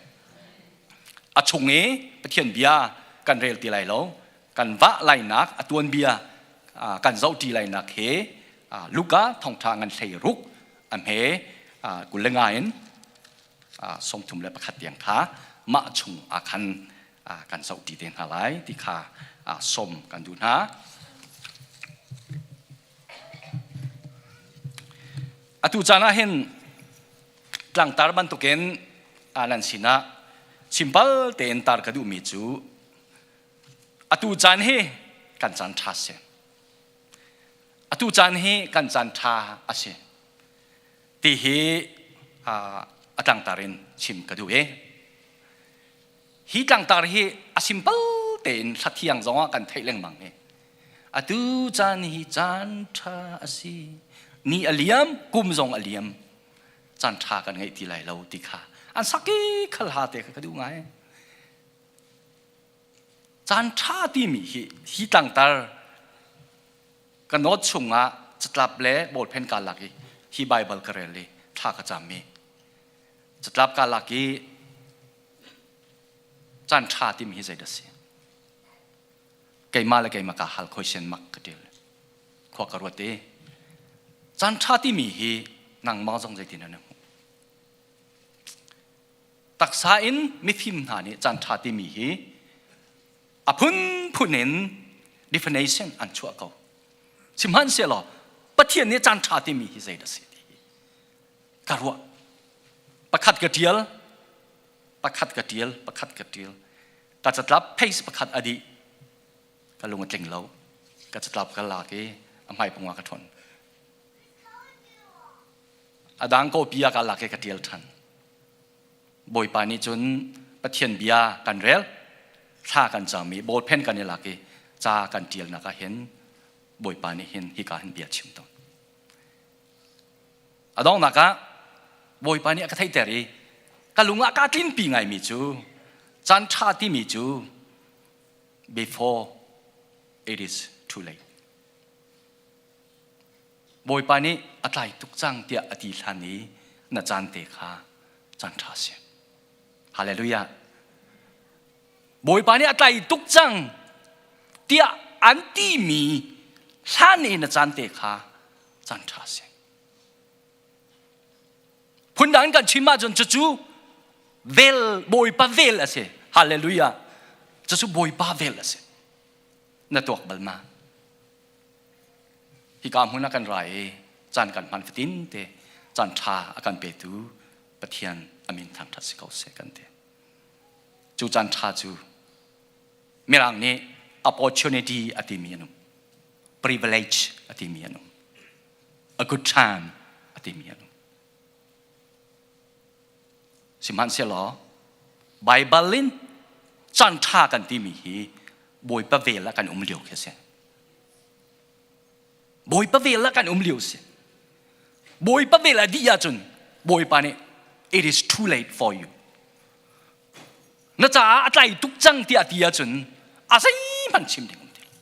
A chung i Pathian bia kan rel ti lai lo. Kan vah lainak a tuanbia kan zohṭi lainak he Luka thawngṭha ngan hlei ruk a hme 25 in 31 tiang kha mah chung ah khan kan zohṭi te hna lai ti kha sawm kan duh hna. Atu caan ah hin tlangtar bantukin nan sinah simpal tein tar ka duhmi cu atu caan hi kan caan ṭha si. Atu caan hi kan caan ṭha a si ti hi a tlangtar in chim ka duh i hi tlangtar hi a simpal tein hlathiang zongah kan theih lengmang hi. Atu caan hi caan ṭha a si. Ni a liam, kum zong a liam. Caan ṭha kan ngeih ti lai lo ti kha an sak i khal ha te kha ka duh ngai. Caan ṭha timi hi hi tlangtar ka note chungah catlap le ballpen kaa lak i hi Baibal ka rel i thla ka cam i catlap kaa lak i caan ṭha timi hi zeidah a si? Keimah le keimah kaa hal khoi mak ka ṭil. Khua ka ruat i caan ṭha timi hi nangmah zong zeitin na hmuh? Taksa in mifim hna nih caan ṭha timi hi a phunphun in definition an chuah ko. Sihmanhsehlaw Pathian nih caan ṭha timi hi zeidah a si ti hi ka ruah. Pakhat ka ṭial, pakhat ka ṭial, pakhat ka ṭial. Ka catlap page pakhat a dih. Ka lung a tling lo. Ka catlap ka lak i a hmai pung ah ka ṭhawn. A dang kawpi ah ka lak i ka ṭial ṭhan. Bawipa nih cun Pathian bia kan rel, thla kan cam i ballpen kan i lak i ca kan ṭialnak ah hin Bawipa nih hin hika hin bia chim tawn. A donghnak ah Bawipa nih a ka theihter i ka lung ah kaa tlinpi ngaimi cu caan ṭha timi cu before it is too late. Bawipa nih a tlai tuk cang tiah a ti hlan i na caan te kha caan ṭha si. Hallelujah. Bawipa nih a tlai tuk cang tiah an timi hlan i na caan te kha caan ṭha si. Phundang in kan chim ahcun cucu vel Bawipa vel a si. Hallelujah. Cucu Bawipa vel a si. Na tuak bal ma? Hika hmun ah kan ra i caan kan hman fatin te. Caan ṭha a kan petu Pathian a min thangṭhat si ko seh kan ti. Cu caan ṭha cu Mirang nih opportunity a timi an um. Privilege a timi an um. A good time a timi an um. Sihmanhsehlaw Baibal in caan ṭha kan timi hi Bawipa vel ah kan um lio khi a si. Bawipa vel ah kan um lio si. Bawipa vel a dih ahcun Bawipa nih it is too late for you. Na caah a tlai tuk cang tiah ti ahcun a zeihmanh chim ding um ti lo.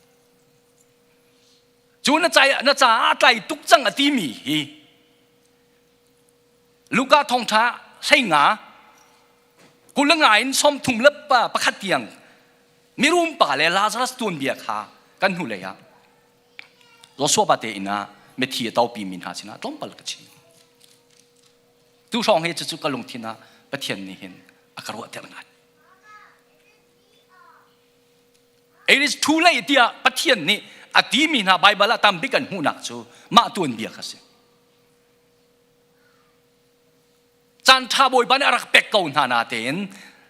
Cu na caah na caah a tlai tuk cang a timi hi Luka thawngṭha hleinga kulenga in 30 le pakhat tiang mirum pa le Lazarus tuanbia kha kan hnulei ah Joshua pa te inn ah mithi a topi mi hna sinah tlawmpal ka chim. Tu hrawng hi cucu ka lungthin ah Pathian nih hin a ka ruahter ngai. It is too late tiah Pathian nih a timi hna Baibal ah tambik kan hmuhnak cu mah tuanbia kha si. Caan ṭha Bawipa nih a rak pek ko hna natein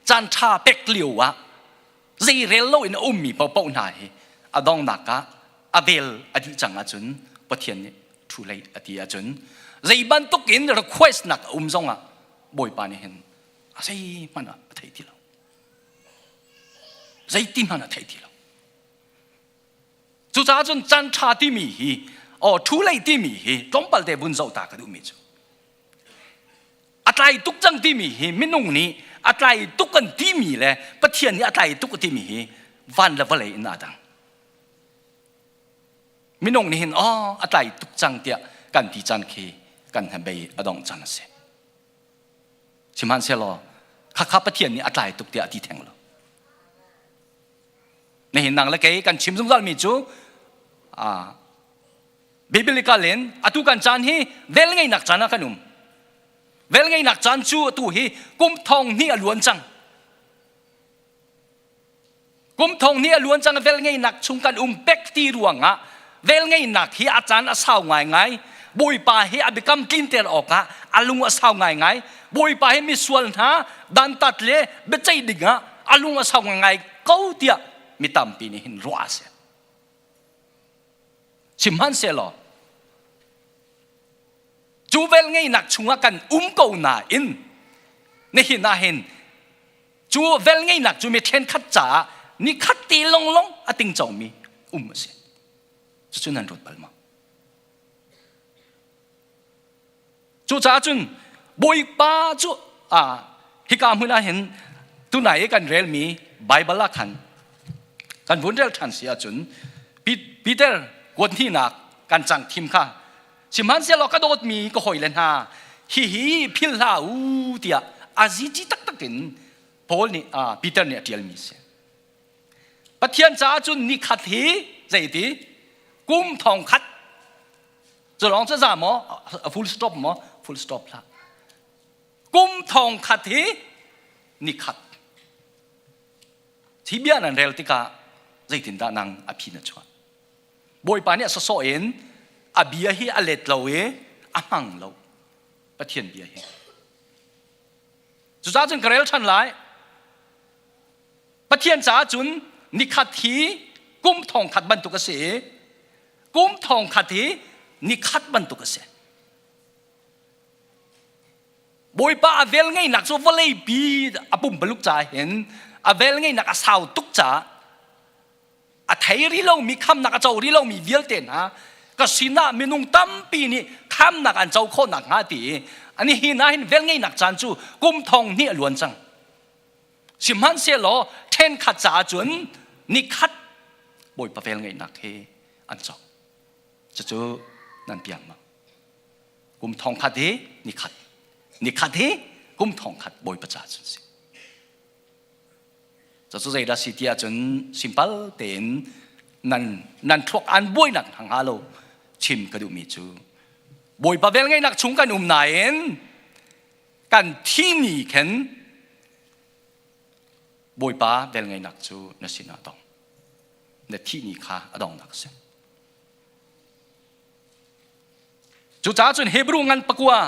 caan ṭha pek lio ah zei rel loin a ummi paohpaoh hna hi a donghnak ah a vel a dih cang ahcun Pathian nih too late a ti ahcun zei bantuk in request nak a um zongah Bawipa nih hin a zeihmanh ah a thei ti lo. Zeiti hmanh a thei ti lo. Cucaah cun caan ṭha timi hi aw too late timi hi tlawmpal te vun zoh ta ka duhmi cu a tlai tuk cang timi hi minung nih a tlai tuk kan timi le Pathian nih a tlai tuk a timi hi van le vawlei in aa dang. Minung nih hin aw a tlai tuk cang tiah kan ti caan khi kan hnabei a dongh cang a si. Sihmanhsehlaw khakha Pathian nih a tlai tuk tiah a ti theng lo. Nihin nang le kei kan chim zungzal mi cu biblical in atu kan caan hi vel ngeinak caan ah kan um. Vel ngeinak caan cu atu hi kum thong hnih a luan cang. Kum thong hnih a luan cang vel ngeinak chung kan um pek ti ruangah vel ngeinak hi a caan a sau ngaingai. Bawipa hi a biakam tlinter awkah a lung a sau ngaingai. Bawipa hi misual hna dantat le biaceih dingah a lung a sau ngai ko tiah mi tampi nih hin ruah a si. Sihmanhsehlaw cu vel ngeinak chungah kan um ko nain nihin ah hin cu vel ngeinak cu mi ṭhenkhat caah nikhat te longlong a tingcomi um a si. Cucu nan ruat bal maw? Cucaah cun Bawipa cu hika hmun ah hin tunai i kan relmi Baibal ah khan kan vun rel ṭhan si ahcun Peter kuat hnihnak kan cang thim kha sihmanhsehlaw ka dawtmi ka hawile hna hihi philh hlah u tiah a zici taktak in Paul nih Peter nih a ṭialmi a si. Pathian caah cun nikhat hi zeiti kum thong khat Cu lawng cu za maw? A full stop maw? Full stop hlah. Kum thong khat hi ni khat. Hi bia nan rel tikah zeitindah nang a phi na chuah? Bawipa nih a sawsawh in a bia hi a let lo i a hmang lo. Pathian bia hi. Cucaah cun ka rel ṭhan lai. Pathian caah cun nikhat hi kum thong khat bantuk a si i kum thong khat hi nikhat bantuk a si. Bawipa a vel ngeihnak cu vawleipi a pumpaluk caah hin a vel ngeihnak a sau tuk caah a thei rih lomi khamnak a co rih lomi vialte hna ka sinah minung tampi nih khamnak an co khawh nakhnga ti i ani hi na hin vel ngeihnak caan cu kum thong hnih a luan cang. Sihmanhsehlaw ṭhenkhat caah cun nikhat Bawipa velngeihnak hi an co. Cucu nan piang ma. Kum thong khat hi nikhat. Nikhat hi kum thong khat Bawipa caah cun si. Cucu zeidah si tiah cun simpal tein nan nan thluak an buainak hna hnga lo chim ka duhmi cu Bawipa velngeihnak chung kan um nain kan thi ni khin Bawipa velngeihnak cu na sinah dong. Na thih ni kha a dongnak a si. Cucaah cun Hebrew ngan pakua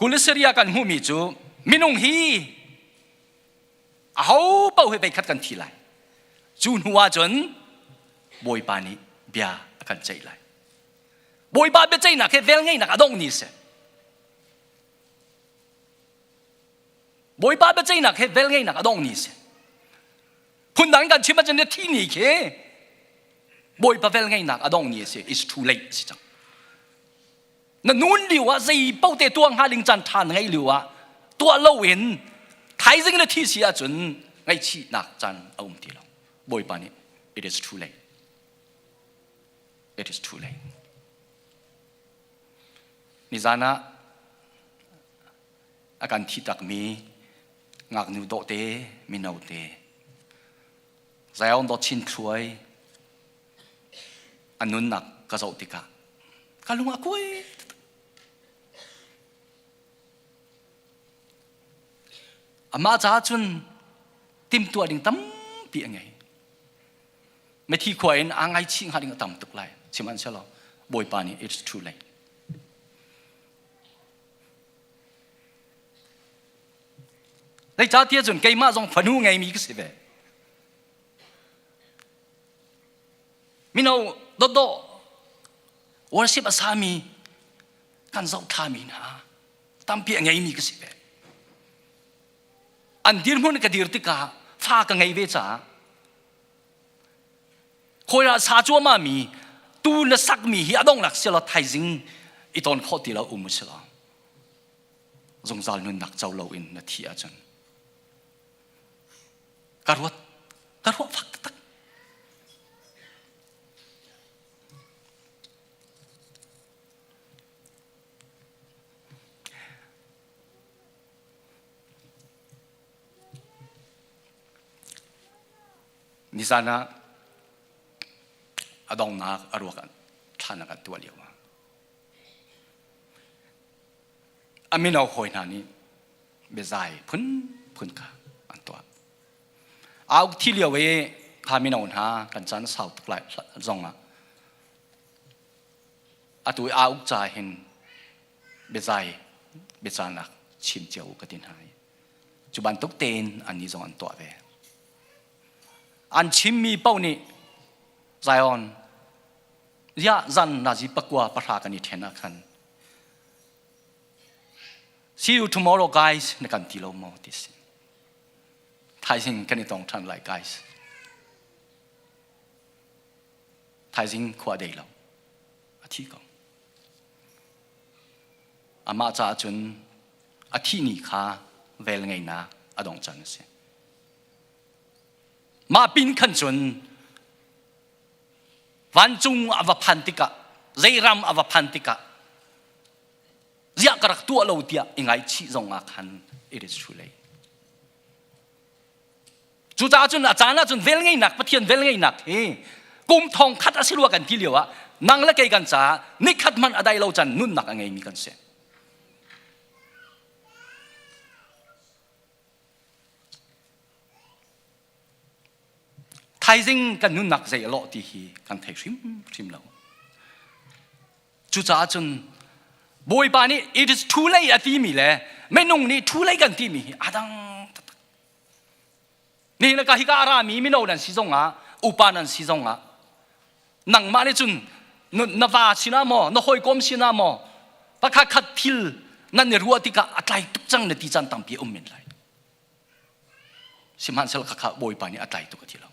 Kuliseria kan hmuhmi cu minung hi aho paoh hi veikhat kan thi lai. Cu hnu ahcun Bawipa nih bia a kan ceih lai. Bawipa biaceihnak hi velngeihnak a dongh ni a si. Bawipa biaceihnak hi velngeihnak a dongh ni a si. Phundang kan chim ahcun thi ni khi Bawipa velngeihnak a dongh ni a si. It's too late a si cang. Na nun lio ah zei paoh te tuah hnga ding caan ṭha na ngeih lio ah tuah loin thaizing na thi si ahcun ngaihchihnak caan a um ti lo. Bawipa nih it is too late. It is too late. Nizan ah a kan thi takmi ngaknu dawhte mino te Zion dawt chin thluai a nunnak ka zoh tikah ka lung a kuai amah caah cun timhtuah ding tampi a ngei Mithi khua in aa ngaichih hnga ding a tam tuk lai. Sihmanhsehlaw Bawipa nih it's too late. Zeicahtiah cun keimah zong fanu ngeimi ka si ve. Mino dawtdawh worship a sami kan zohthlami hna tampi a ngeimi ka si ve. An dirhmun ka dir tikah fa ka ngei ve caah Khawi ah sa cuahmah mi tu na sakmi hi a donglak si lo thaizing i ton khawh ti lo um si lo zungzal nunnak co lo in na thi ahcun ka ruat ka ruah fak taktak Nizan ah a donghnak a ruak thlanak an tuah lio ah a mino hawi hna nih biazai phunphun kha an tuah. Auk thi lio i kha mino hna kan caan sau tuk lai zong ah atu i auk ca hin biazai biacanak chim cio ka ti hna i cu bantuk tein annih zong an tuah ve. An chimmi paoh nih Zion ziah zan nazi pakua pahra kan i ṭhen ah khan see you tomorrow guys na kan ti lo maw ti si. Thaizing kan i tong ṭhan lai guys. Thaizing khua dei lo. A thi ko. Amah caah cun a thih ni kha vel ngeinak a dong can a si. Mah pin khan cun vancung a va phan tikah zei ram a va phan tikah ziah ka rak tuah lo tiah i ngaichih zong ah khan it is too late. Cucaah cun a caan ah cun velngeihnak Pathian velngeihnak hi kum thong khat a si rua kan ti lio ah nang le kei kan caah nikhat hmanh a dai lo can nunnak a ngeimi kan si. Thaizing kan nunnak zei a lawh ti hi kan thei hrimhrim lo. Cucaah cun Bawipa nih it is too late a timi le minung nih too late kan timi hi a dang taktak. Nihin ka hika a rami mino nan si zongah upa nan si zongah nangmah nih cun na va sinah maw na hawikom sinah maw pakhat khat thil nan i ruah tikah a tlai tuk cang na ti caan tampi a um men lai. Sihmanhsehlaw khakha Bawipa nih a tlai tuk a ti lo.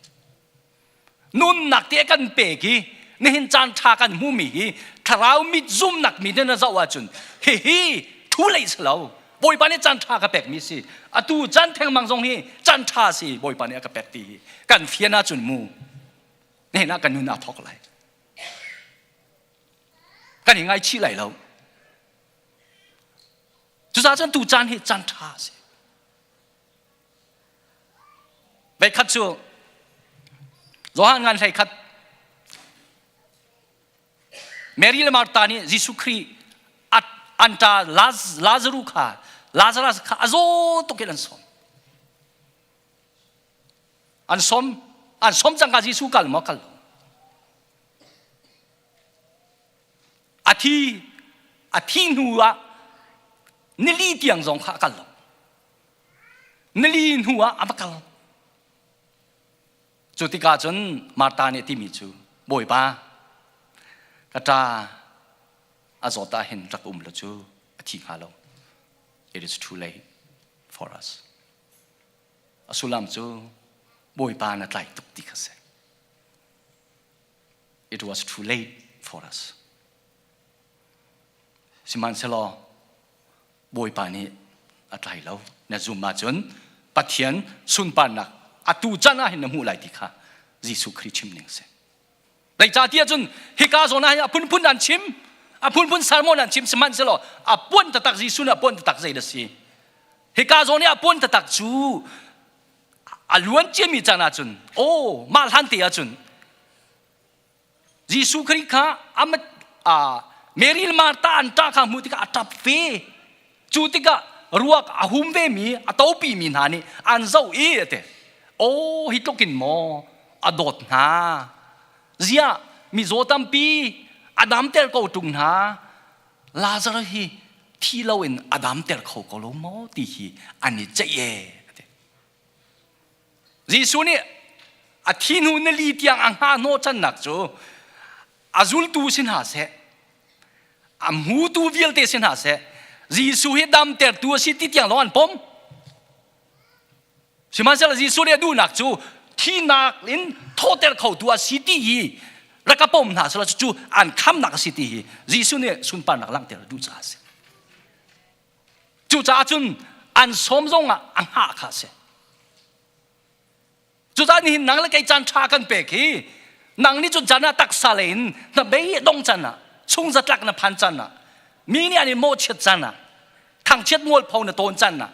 Nunnak te kan pek i nihin caan ṭha kan hmumi hi thlarau mit zumnak mi na zoh ahcun hihi thu lei si lo. Bawipa nih caan ṭha ka pekmi si. Atu caan thengmang zong hi caan ṭha si Bawipa nih a ka pek ti hi kan fian ahcun mu nihin ah kan nun aa thawk lai. Kan i ngaichih lai lo. Cucaah cun tu caan hi caan ṭha a si. Veikhat cu Johan ngan hlei khat Mary le Martha nih Jesuh Khrih an ṭa Lazaru kha Lazarus kha a zaw tuk in an sawm. An sawm an sawm cangka Jesuh kal maw kal lo. A thi a thi hnu ah. Nili tiang zong kha a kal lo. Nili hnu ah a va kal. Cu tikah cun Martha nih a timi cu Bawipa ka ṭa a zawt ah hin rak um lo cu a thi hnga lo. It is too late for us. A sullam cu Bawipa na tlai tuk ti kha si. It was too late for us. Sihmanhsehlaw Bawipa nih a tlai lo. Na zum ahcun Pathian sunparnak atu can ah hin na hmuh lai ti kha Jesuh Khrih chim ning a si. Zeicahtiah cun hika zawn ah hin a phunphun an chim, a phunphun sermon an chim sihmanhsehlaw a puan taktak Jesuh nih a puan taktak zei a si. Hika zawn i a puan taktak cu a luan ciami caan ahcun aw mah hlan te ahcun Jesuh Khrih kha a Mary le Martha an ṭah kha hmuh tikah a ṭap ve. Cu tikah ruak a hum vemi, a topi mi hna nih an zoh i a ti. Aw hi tluk in maw a dawt hna. Ziah mizaw tampi a damter ko ṭung hna. Lazarus hi thi loin a damter kho ko lo maw ti hi an i ceih ee. Jesuh nih a thi hnu nili tiang a hngah hnawhchannak cu a zultu si hna seh a hmutu vialte si hna seh Jesuh hi damtertu a si ti tiang lawng an pom. Sihmanhsehlaw Jesuh nih a duhnak cu thinak in thawhter khotu a si ti hi rak ka pom hna selaw cucu an khamnak a si ti hi Jesuh nih sunparnak langhter a duh caah a si. Cucaah cun an sawm zong ah a hngah kha a si. Cucaah nihin nang le kei caan ṭha kan pek hi nang nih cun caan ah taksa lei in na bei dong can ah chung zatlak na phan can ah mi nih an i mawhchiat can ah thangchiat mualpho na tawn can ah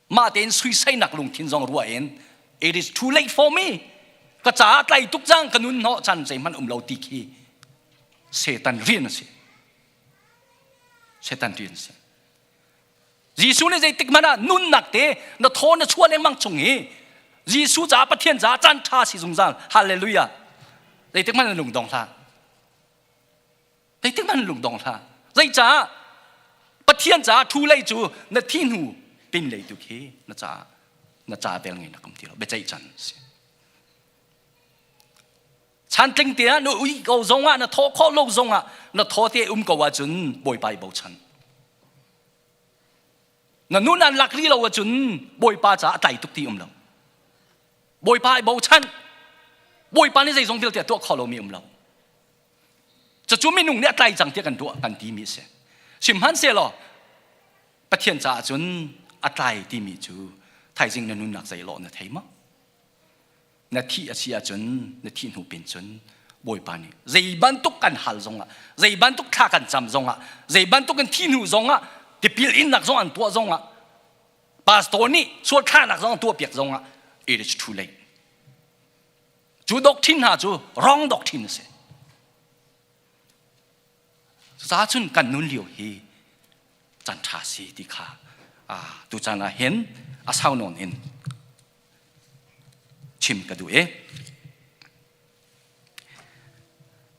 mah tein suisainak lungthin zong ruah in it is too late for me ka caah tlai tuk cang ka nun hnawh chan zeihmanh um lo ti khi Satan rian a si Satan rian a si Jesuh nih zeitik hmanh ah nunnak te na thaw na chuah lengmang chung hi Jesuh caah Pathian caah caan ṭha si zungzal hallelujah zeitik hmanh na lung dong hlah zeitik hmanh na lung dong hlah zeicaah Pathian caah thu lei cu na thi hnu pin lei tu khi na caah na ca vel ngei na kum ti lo biaceih can si Chantling te ah na ui ko zong ah na thawh khawh lo zong ah na thaw te um ko ahcun Bawipa i bochan. Na nun an lak rih lo ahcun Bawipa caah a tlai tuk ti um lo. Bawipa i bochan. Bawipa nih zeizong vialte a tuah kho lomi um lo. Cucu minung nih a tlai cang tiah kan tuah kan timi a si. Sihmanhsehlaw Pathian caah cun a tlai timi cu thaizing na nunnak zei lawh na thei maw? Na thih a si ahcun na thih hnu pin cun Bawipa nih zei bantuk kan hal zongah zei bantuk thla kan cam zongah zei bantuk in thi hnu zongah tipil innak zong an tuah zongah pastor nih sual thlahnak zong an tuah piak zongah it is too late cu doctrine hna cu wrong doctrine a si Cucaah cun kan nun lio hi caan ṭha si ti kha tucaan ah hin a sau nawn in chim ka duh i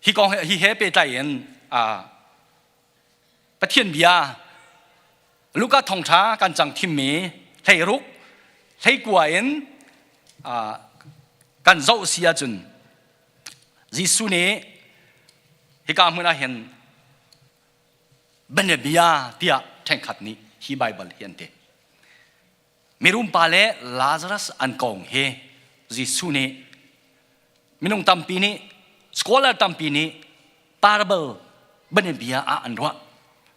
hi kong hi he pehtlai in Pathian bia Luka thawngṭha kan cang thimmi hleiruk hleikua in kan zoh si ahcun Jesuh nih hika hmun ah hin bianabia tiah ṭhenkhat nih hi Baibal hi an ti. Mirum pa le Lazarus an kong hi Jesuh nih minung tampi nih scholar tampi nih parable bianabia ah an ruah.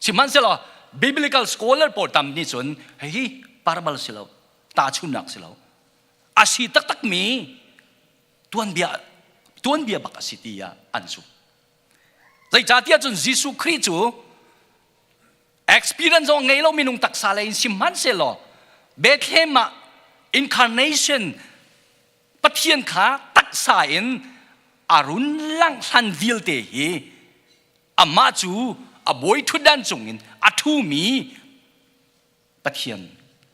Sihmanhsehlaw biblical scholar pawl tam nih cun hihi parable si lo, tahchunhnak si lo. A si taktakmi tuanbia tuanbia bak a si tiah an zumh. Zeicahtiah cun Jesuh Khrih cu experience zong ngei lo minung taksa lei in sihmanhsehlaw Bethlehem ah incarnation Pathian kha taksa in a run langh hlan vialte hi amah cu a bawi ṭhutdan cungin a ṭhumi Pathian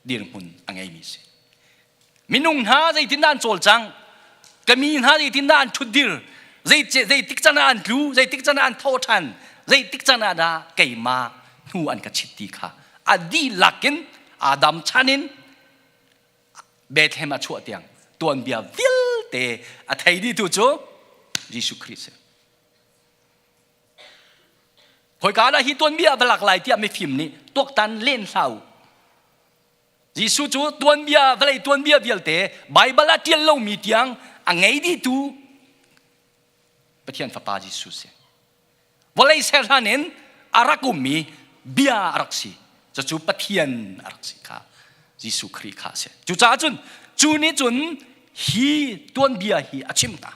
dirhmun a ngeimi si. Minung hna zeitindah an cawlcang, ka mi hna zeitindah an ṭhutdir, zeitik can ah an tlu, zeitik can ah an tho ṭhan, zeitik can ah dah keimah hnu an ka chit ti kha a dihlak in Adam chan in Bethlehem a chuah tiang tuanbia vialte a thei dihtu cu Jesuh Khrih si. Khoika dah hi tuanbia va lak lai tiah mifim nih tuaktan len hlah u. Jesuh cu tuanbia vawlei tuanbia vialte Baibal ah ṭial lomi tiang a ngei dihtu Pathian Fapa Jesuh si. Vawlei ser hlan in a rak ummi bia a rak si. Cucu Pathian a rak si kha Jesuh Khrih kha a si. Cucaah cun cu nih cun hi tuanbia hi a chim hna.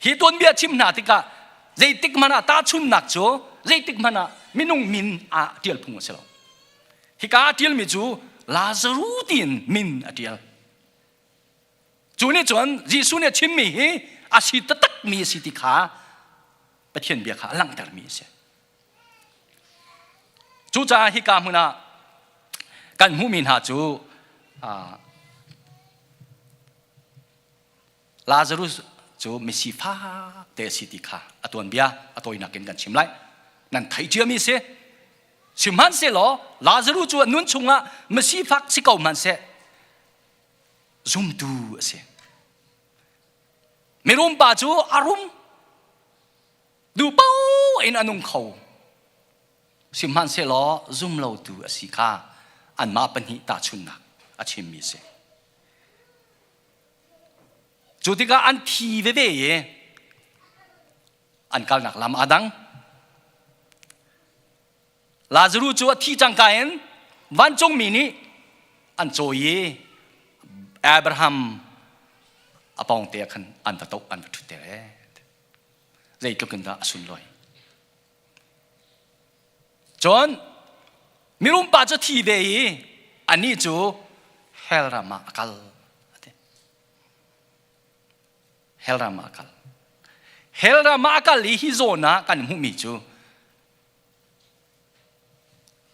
Hi tuanbia chim hna tikah zeitik hmanh ah tahchunnak cu zeitik hmanh ah minung min ah ṭial phung a si lo. Hika a ṭialmi cu Lazaru tiin min a ṭial. Cu nih cun Jesuh nih a chimmi hi a si taktakmi a si ti kha Pathian bia kha a langhtermi a si. Cucaah hika hmun ah kan hmuhmi hna cu Lazarus cu misifak te a si ti kha a tuanbia a tawinak in kan chim lai. Nan theih ciami si. Sihmanhsehlaw Lazarus cu a nun chungah misifak si ko hmanhseh zumtu a si. Mirum pa cu a rum duh paoh in a nung kho. Sihmanhsehlaw zumlotu a si kha anmah pahnih tahchunnak a chimmi a si. Cu tikah an thi veve i an kalnak lam aa dang. Lazaru cu a thi cangka in vancungmi nih an cawi i Abraham a pawngte ah khan an va toh an va ṭhutter ee. Zeitluk in dah a sunlawi. Cun mirum pa cu thi ve i anih cu hell ram ah a kal a ti. Hell ram ah a kal. Hell ram ah a kal i hi zawn ah kan hmuhmi cu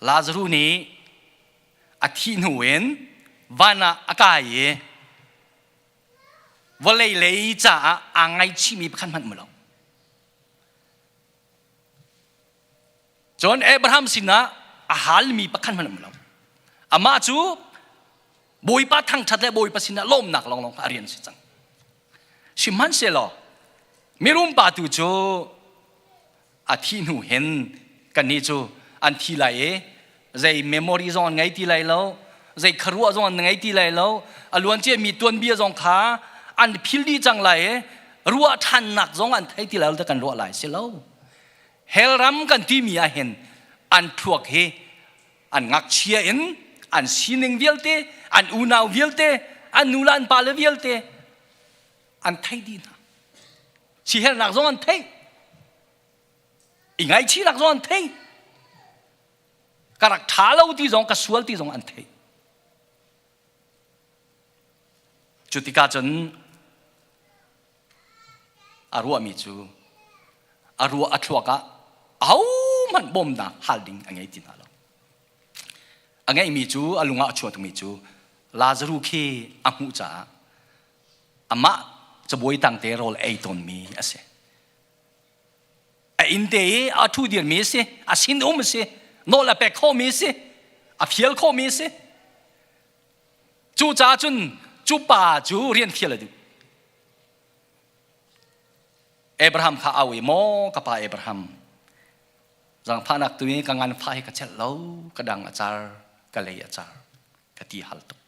Lazaruh nih a thih hnu in van ah a kai i vawlei lei caah aa ngaihchihmi pakhat hmanh mu lo. Cun Abraham sinah a halmi pakhat hmanh um lo. Amah cu Bawipa thangṭhat le Bawipa sinah lawmnak lawnglawng kha a rian si cang. Sihmanhsehlaw mirum pa tu cu a thih hnu hin kannih cu an thi lai i zei memory zong an ngei ti lai lo zei kharuah zong an ngei ti lai lo a luanciami tuanbia zong kha an phil dih cang lai i ruah ṭhannak zong an thei ti lai lo kan ruah lai si lo Hell ram kan timi ah hin an thluak hi an ngakchia in an sining vialte an unau vialte an nu le an pale vialte an thei dih hna sihernak zong an thei i ngaihchihnak zong an thei ka rak ṭha lo ti zong ka sual ti zong an thei cu tikah cun A ruahmi cu a ruah a thluak ah ahohmanh bawmnak hal ding a ngei ti hna lo. A ngeihmi cu a lung ah a chuakmi cu Lazaru khi a hmuh caah amah cabuai tangte rawl ei tawnmi a si. A inn te i a ṭhu dirmi a si, a sin-um a si, nawl a pek khawhmi a si, a fial khawhmi a si. Cucaah cun cu pa cu rian fial a duh. Abraham kha au i maw ka pa Abraham zangfahnak tu i ka nganfah hi ka celh lo ka dang a car ka lei a car ka ti hal tuk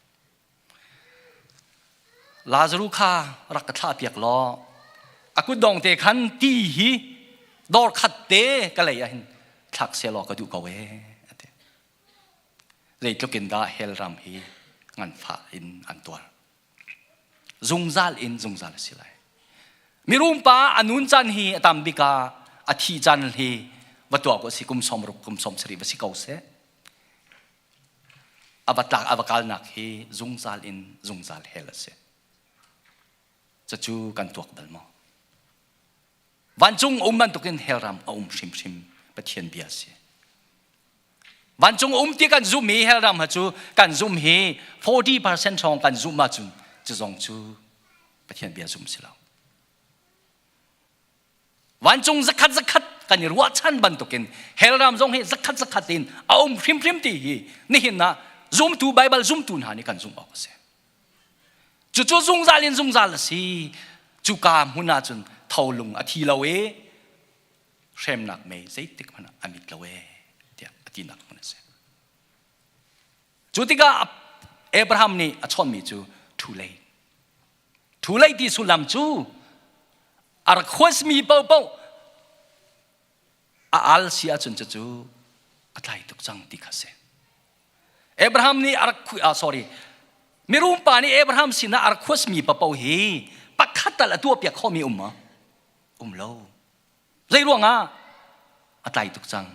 Lazaru kha rak ka thlah piak law a kutdong te khan ti hi dor khat te ka lei ah hin thlak seh law ka duh ko ee ati zeitluk in dah hell ram hi nganfah in an tuar zungzal in zungzal a si lai mirum pa a nun caan hi a tam bik ah a thi caan hi va tuah ko si kum som ruk kum som sarih va si ko seh a va tlak a va kalnak hi zungzal in zungzal hell a si cucu kan tuak bal maw vancung um bantukin hell ram a um hrimhrim pathian bia si Vancung um ti kan zumh i hell ram ha cu kan zumh hi 40% hrawng kan zumh ahcun cu zong cu Pathian bia zum si lo. Vancung zakhat zakhat kan i ruahchan bantukin hell ram zong hi zakhat zakhat in a um hrimhrim ti hi nihin ah zumtu Bible zumtu hna nih kan zumh awk a si. Cucu zungzal in zungzal a si. Cuka hmun ah cun tholung a thi lo i hremnak mei zeitik hmanh ah a mit lo e tiah a tinak hmun a si. Cu tikah Abraham nih a chawnhmi cu too late. Too late ti sullam cu a rak huasmi paohpaoh a al si ahcun cucu a tlai tuk cang ti kha si. Abraham nih a rak ah, sorry mirum pa nih Abraham sinah a rak huasmi paohpaoh hi pakhat tal a tuahpiak khawhmi um maw? Um lo. Zei ruangah? A tlai tuk cang.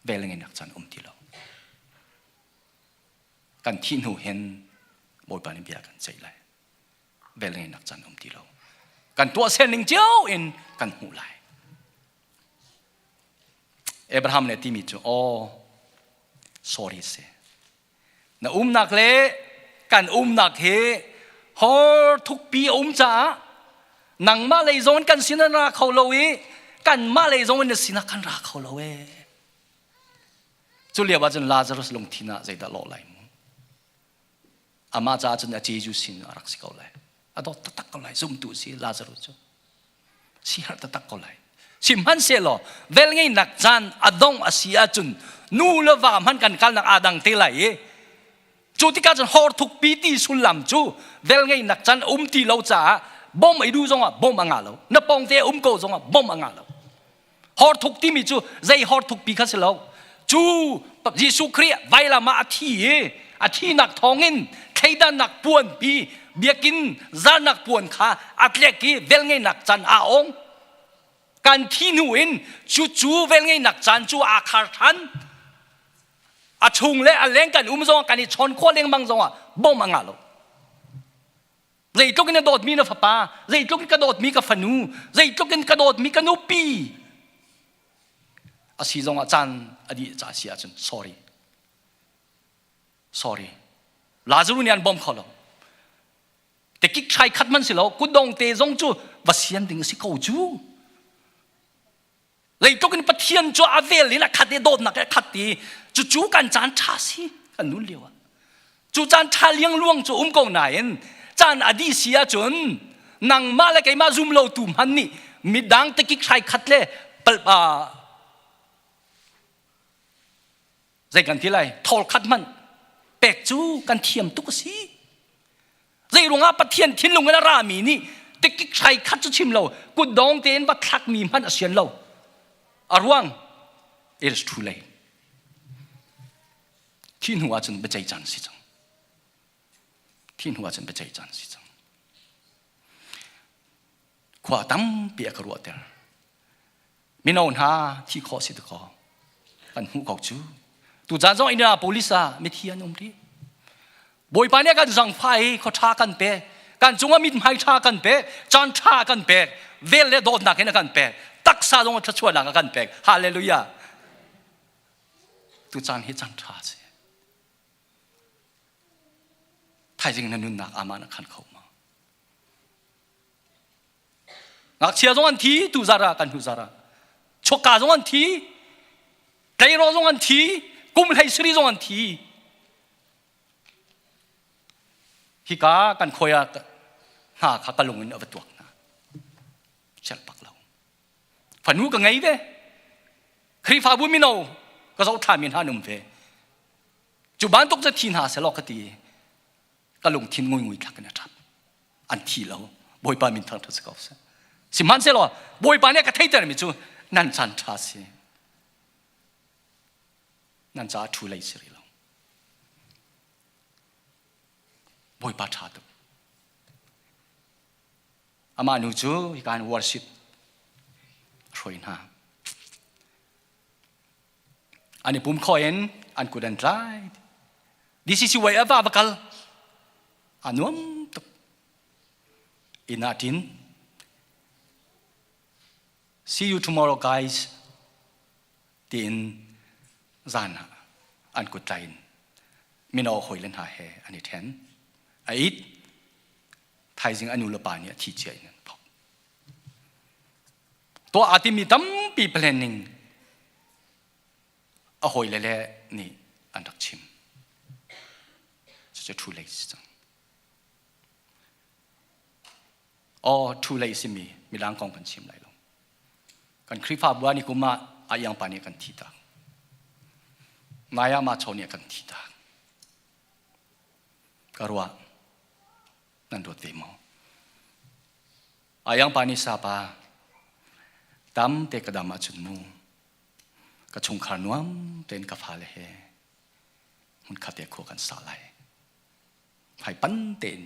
Vel ngeihnak caan um ti lo. Kan thih hnu hin Bawipa nih bia kan ceih lai. Vel ngeihnak caan um ti lo. Kan tuahser ning cio in kan hmuh lai. Abraham nih a timi cu aw sorry si na umnak le kan umnak hi hor thukpi a um caah nangmah lei zong in kan sin an ra kho lo i kanmah lei zong in na sinah kan ra kho lo ee cu lio ah cun Lazarus lungthin ah zeidah lawh lai mu amah caah cun a Jesuh sin a rak si ko lai a dawt taktak ko lai zumtu si Lazarus cu siherh taktak ko lai sihmanhsehlaw velngeihnak caan a dongh a si ahcun nu le va hmanh kan kalnak aa dang te lai i cu tikah cun hor thukpi ti sullam cu velngeihnak caan um ti lo caah bom ei duh zongah bom a ngah lo na pawng te um ko zongah bom a ngah lo hor thuk timi cu zei hor thukpi kha si lo cu Jesuh Khrih vailam ah a thi i a thinak thawngin thleidannak puanpi biakinn zarnak puan kha a tlek i velngeihnak caan aa ong kan thi hnu in cu cu velngeihnak caan cu aa khar ṭhan a chung le a leng kan um zong kan i chawn khawh lengmang zongah bawm a ngah lo zeitluk in na dawtmi na fapa zeitluk in ka dawtmi ka fanu zeitluk in ka dawtmi ka nupi a si zongah caan a dih ca si ahcun sorry sorry Lazarus nih an bawm kho lo tekik hrai khat man si lo kutdong te zong cu va sian ding a si ko cu Leitluk in Pathian cu a vel in a khat i dawtnak a khat i cucu kan caan ṭha si kan nun lio ah. Cu caan ṭha liangluang cu um ko nain caan a dih si ahcun nangmah le keimah zum lo tu hmanh nih midang tekik hrai khat le pal zei kan ti lai thawl khat hmanh pek cu kan thiam tuk a si zei ruangah Pathian thinlung in a rami nih tikik hrai khat cu chim lo kutdong tein va thlakmi hmanh a sian lo a ruang it is too late thi hnu ahcun biaceih caan si cang thi hnu ahcun biaceih caan si cang khua tampi a ka ruahter Mino hna thi khawh si dakaw kan hmuh ko cu. Tuzaan zong Indianapolis ah mithi an um rih. Bawipa nih a kan zangfah i khua ṭha kan pek. Kan cungah mithmai ṭha kan pek, caan ṭha kan pek, vel le dawtnak in a kan pek, taksa zong thluachuahnak a kan pek. Hallelujah. Tucaan hi caan ṭha a si. Thaizing na nunnak aman a khan kho ma? Ngakchia zong an thi tu zar ah kan hnu zar ah. Chokka zong an thi, tleirawl zong an thi, kum hlei sari zong an thi. Hika kan khoi ah hna kha ka lung in a va tuak hna. Celh bak lo. Fanu ka ngei ve. Khrihfabu mino ka zoh thlami hna an um ve. Cu bantuk cu thi hna selaw ka ti ka lungthin nguingui thlak in a ṭap. An thi lo. Bawipa min thangṭhat si ko seh. Sihmanhsehlaw Bawipa nih a ka theitermi cu nan caan ṭha si. Nan caah ṭhu lei si rih lo. Bawipa ṭha tuk. Amah nu cu hika in worship a hruai hna. An i pum khawh in an kut an tlai. DCC way a va va kal. A nuam tuk. Inn ah ṭin. See you tomorrow guys. Tiin zan ah an kut tlai in mino hawile hna he an i ṭhen. A it. Thaizing a nu le pa nih a thi cia in an phok. Tuah aa timmi tampi. Tampi planning a hawile le nih an rak chim. Cucu too late si cang. Aw too late simi midang kong kan chim lai lo. Kan Khrihfabu ah ni kum ah a iangpa nih kan thi tak. Nai ah ma chaw nih a kan thi tak. Ka ruah nan ruat ve maw? Ayang pa nih sapa tam te ka dam ahcun mu ka chungkhar nuam tein ka fale he hmunkhat te khua kan sa lai. Hmaipan tein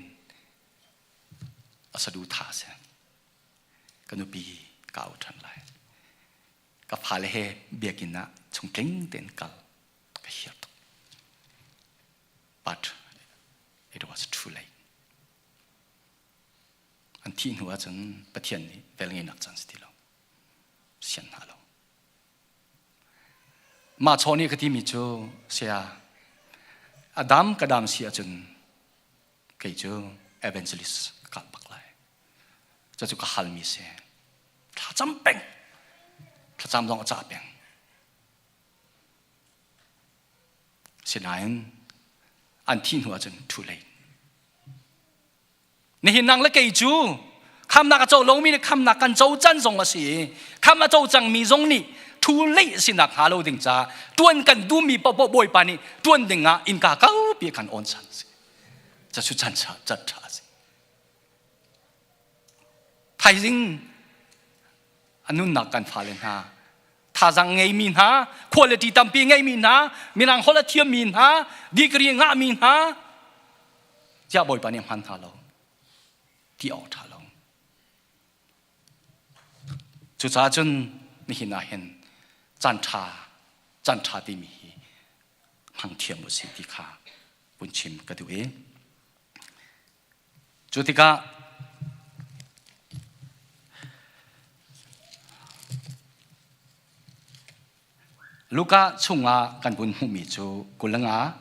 a sadu tha si. Ka nupi ka au ṭhan lai. Ka fale he biakinn ah chungtling tein kal ka hir tuk. But it was too late. An thih hnu ahcun Pathian nih velngeihnak caan si ti lo. Sian hna lo. Mah chaw nih ka timi cu saya a dam ka dam si ahcun kei cu evangelist ka kal bak lai. Cucu ka halmi si. Thlacam peng. Thlacam zong a cah peng. Sinain an thih hnu ahcun too late. Nihin nang le kei cu khamnak a co lomi nih khamnak kan co can zong a si i kham a co cangmi zong nih thu lei sinak hnga lo ding caah tuan kan duhmi paohpaoh Bawipa nih tuan ding ah innka kaupi kan on chan si. Cacu chan chan ṭha a si. Thaizing a nunnak kan fale hna thazang ngeimi hna quality tampi ngeimi hna mirang holh a thiammi hna degree ngahmi hna tiah bawipa nih hman hna lo ti awk ṭha lo cucaah cun nihin ah hin caan ṭha caan ṭha timi hi hmang thiam u sih ti kha vun chim ka duh i Cu tikah Luka chungah kan vun hmuhmi cu 25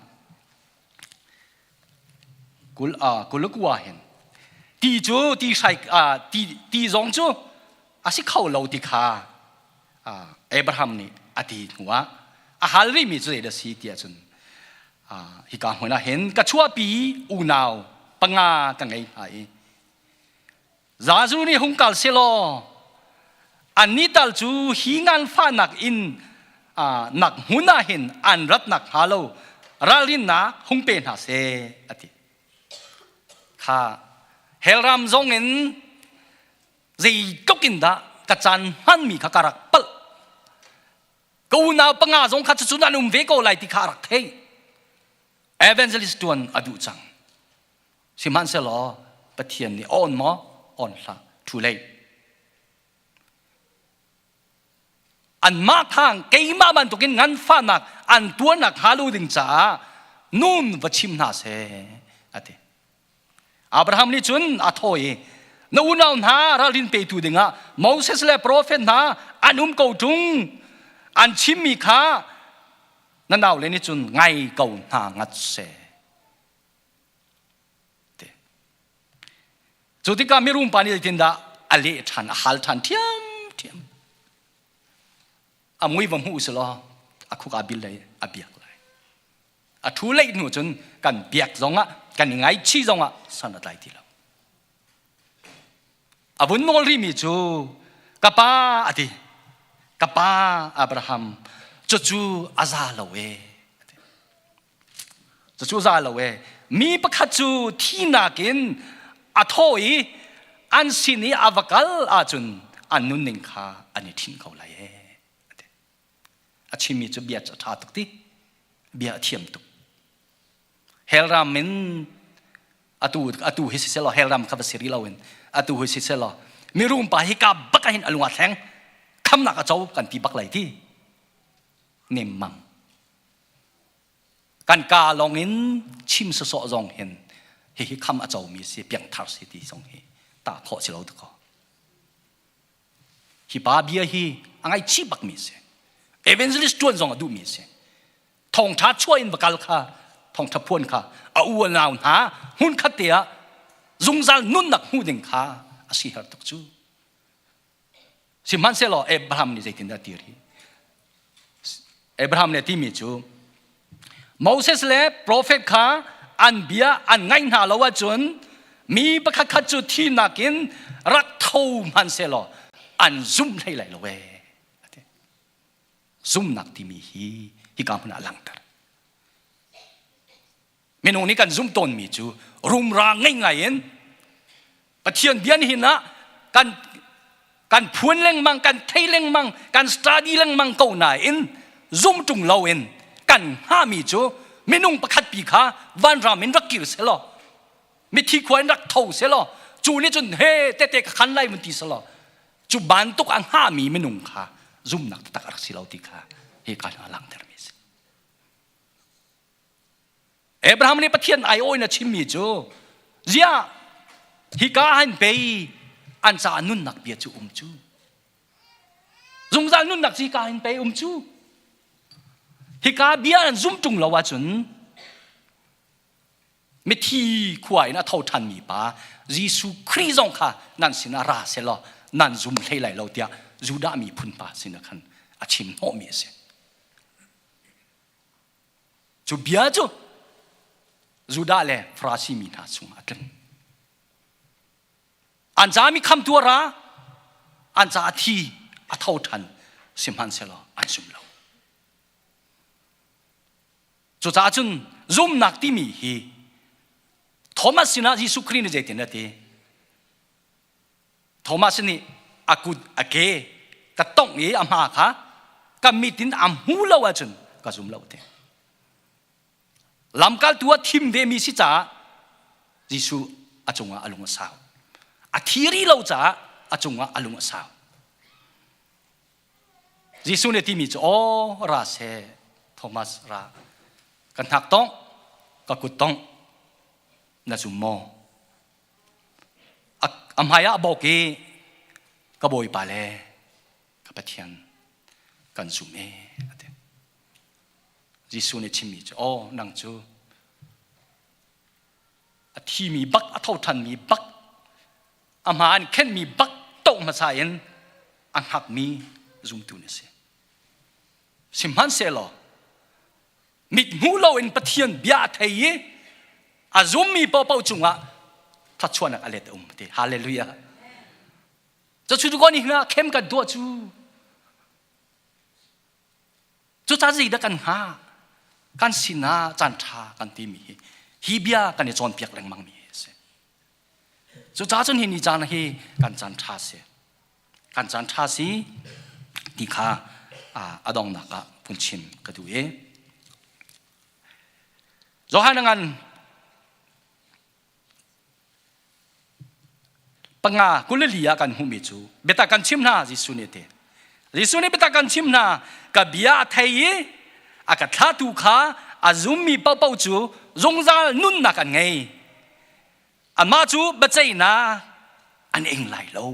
29 hin ti cu ti hrai ti ti zong cu a si kho lo ti kha Abraham nih a ti hnuah a hal rihmi cu zeidah si tiah cun hika hmun ah hin ka chuahpi unau panga ka ngei hna i Zazu nih hung kal selaw annih tal cu hi nganfahnak in nak hmun ah hin an rat nak hnga lo ralrinnak hung pe hna seh a ti kha hellram zong in zeitluk in dah ka caan hmanmi kha ka rak palh ka unau panga zong kha cucu an um ve ko lai ti kha a rak theih evangelist tuan a duh cang sihmanhsehlaw Pathian nih on maw on hlah too late anmah thang keimah bantukin nganfahnak an tuarnak hnga lo ding caah nun va chim hna seh a ti Abraham nih cun a thawh i na unau hna ralrin petu dingah Moses le profet hna an um ko ṭung an chimmi kha na naule nih cun ngai ko hna ngat seh cu tikah mirum pa nih zeitindah a leh ṭhan a hal ṭhan ṭhiamṭhiam a mui va hmuh selaw a khuk aa bil lai a biak lai A ṭhu lei hnu cun kan biak zongah kan i ngaichih zongah san a tlai ti lo. A vun nawl rihmi cu ka pa a ti. Ka pa Abraham cucu a za lo e. Cucu za lo e. Mi pakhat cu thinak in a thaw i an sin i a va kal ahcun an nunning kha an i ṭhinh ko lai e. A chimmi cu bia a ṭha tuk ti. Bia a thiam tuk. Hellram in atu atu hi siselaw hellram kha va si rih loin atu hi siselaw mirum pa hi ka bak hin a lung a thleng khamnak a co kan ti bak lai ti nemmang kan ka lawng in chim sawsawh zong hin hihi kham a comi si piangthar si ti zong hi ta khawh si lo dakaw Hi pa bia hi a ngaihchih bakmi a si. Evangelist ṭuan zong a duhmi a si. Thawngṭha chuah in va kal kha, thawngṭha phuan kha a u a nau hna hmunkhat te ah zungzal nunnak hmuh ding kha a si har tuk cu. Sihmanhsehlaw Abraham nih zeitindah a ti rih? Abraham nih a timi cu Moses le profet kha an bia an ngaih hna lo ahcun mi pakhat khat cu thihnak in rak tho hmanhsehlaw an zum hlei lai lo ee. Zumnak timi hi hika hmun ah a langhter. Minung nih kan zumh tawnmi cu rumra ngei ngai in Pathian bia nihin ah kan kan phuan lengmang, kan thei lengmang, kan study lengmang ko nain zum ṭung loin kan hngahmi cu minung pakhat pi kha vanram in rak kir selaw mithi khua in rak tho selaw cu nih cun he tete ka khan lai mun ti selaw cu bantuk a hngahmi minung kha zumnak taktak a rak si lo ti kha hi ka a langhtermi a si. Abraham nih Pathian aiawh in a chimmi cu ziah hika han pei an caah nunnak bia cu um cu zungzal nunnak ci ka hin pei um cu hika bia an zum ṭung lo ahcun mithi khua in a tho ṭhanmi pa Jesuh Khrih zong kha nan sinah ra selaw nan zum hlei lai lo tiah Judah miphun pa sinah khan a chim hnawhmi a si. Cu bia cu Judah le Farasi mi hna chungah a tling. An caah mi khamtu a ra, an caah a thi, a tho ṭhan, sihmanhsehlaw an zum lo. Cucaah cun zumnak timi hi Thomas sinah Jesuh Khrih nih zeitin a ti? Thomas nih a kut a ke ka tongh i a hma kha ka mit in a hmu lo ahcun ka zum lo te. Lamkaltu a thim vemi si caah Jesuh a cungah a lung a sau. A thi rih lo caah a cungah a lung a sau. Jesuh nih timi cu aw ra seh Thomas ra ka hnak tongh ka kut tongh na zum maw A hmai ah a bawk i ka bawipa le ka Pathian kan zum e a ti. Jesuh nih chimmi cu aw nang cu a thimi bak a tho ṭhanmi bak a hma an khenhmi bak toh hmasa in a hngakmi zumtu na si. Sihmanhsehlaw mit hmu loin Pathian bia a thei i a zummi paohpaoh cungah thluachuahnak a let a um ti hallelujah cu cu ni hna khem kan tuah cu cuca zeidah kan hnga kan sinah caan ṭha kan timi hi hi bia kan i cawnpiak lengmang mi a si cucaah cun hi ni caan hi kan caan ṭha si Kan caan ṭha si ti kha a donghnak ah vun chim ka duh i Johan ngan panga kulili ah kan hmuhmi cu biatak kan chim hna Jesuh nih a ti Jesuh nih biatak kan chim hna ka bia a thei i a ka thlatu kha a zummi paohpaoh cu zungzal nunnak an ngei Amah cu biaceihnak an ing lai lo.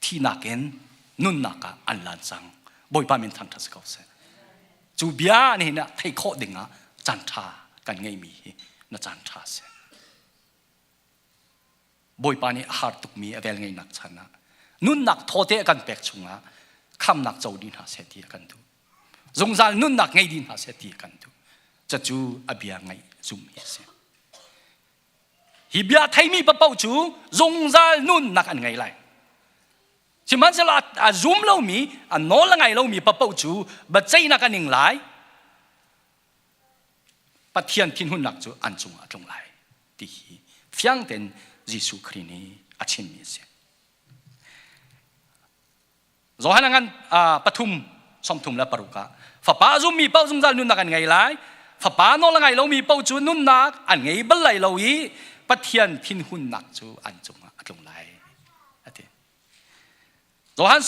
Thihnak in nunnak ah an lan cang. Bawipa min thangṭhat si ko seh. Cu bia nihin ah theih khawh ding ah caan ṭha kan ngeihmi hi na caan ṭha si. Bawipa nih a har tukmi a velngeihnak chan ah nunnak thawte a kan pek chungah khamnak co dih hna seh ti a kan duh. Zungzal nunnak ngei dih hna seh ti a kan duh. Cucu a bia ngaih zumh hi a si. Hi bia theimi paoh cu zungzal nunnak an ngei lai. Sihmanhsehlaw a zum lomi, a nawl a ngai lomi paoh cu biaceihnak an ing lai. Pathian thinhunnak cu an cungah a tlung lai ti hi fiang tein Jesuh Khrih nih a chimmi a si. Johan ngan pathum sawmthum le paruk ah fapa zummi paoh zungzal nunnak an ngei lai fapa nawl a ngai lomi paoh cu nunnak an ngei bal lai lo i Pathian thinhunnak cu an cungah a tlung lai a ti Johan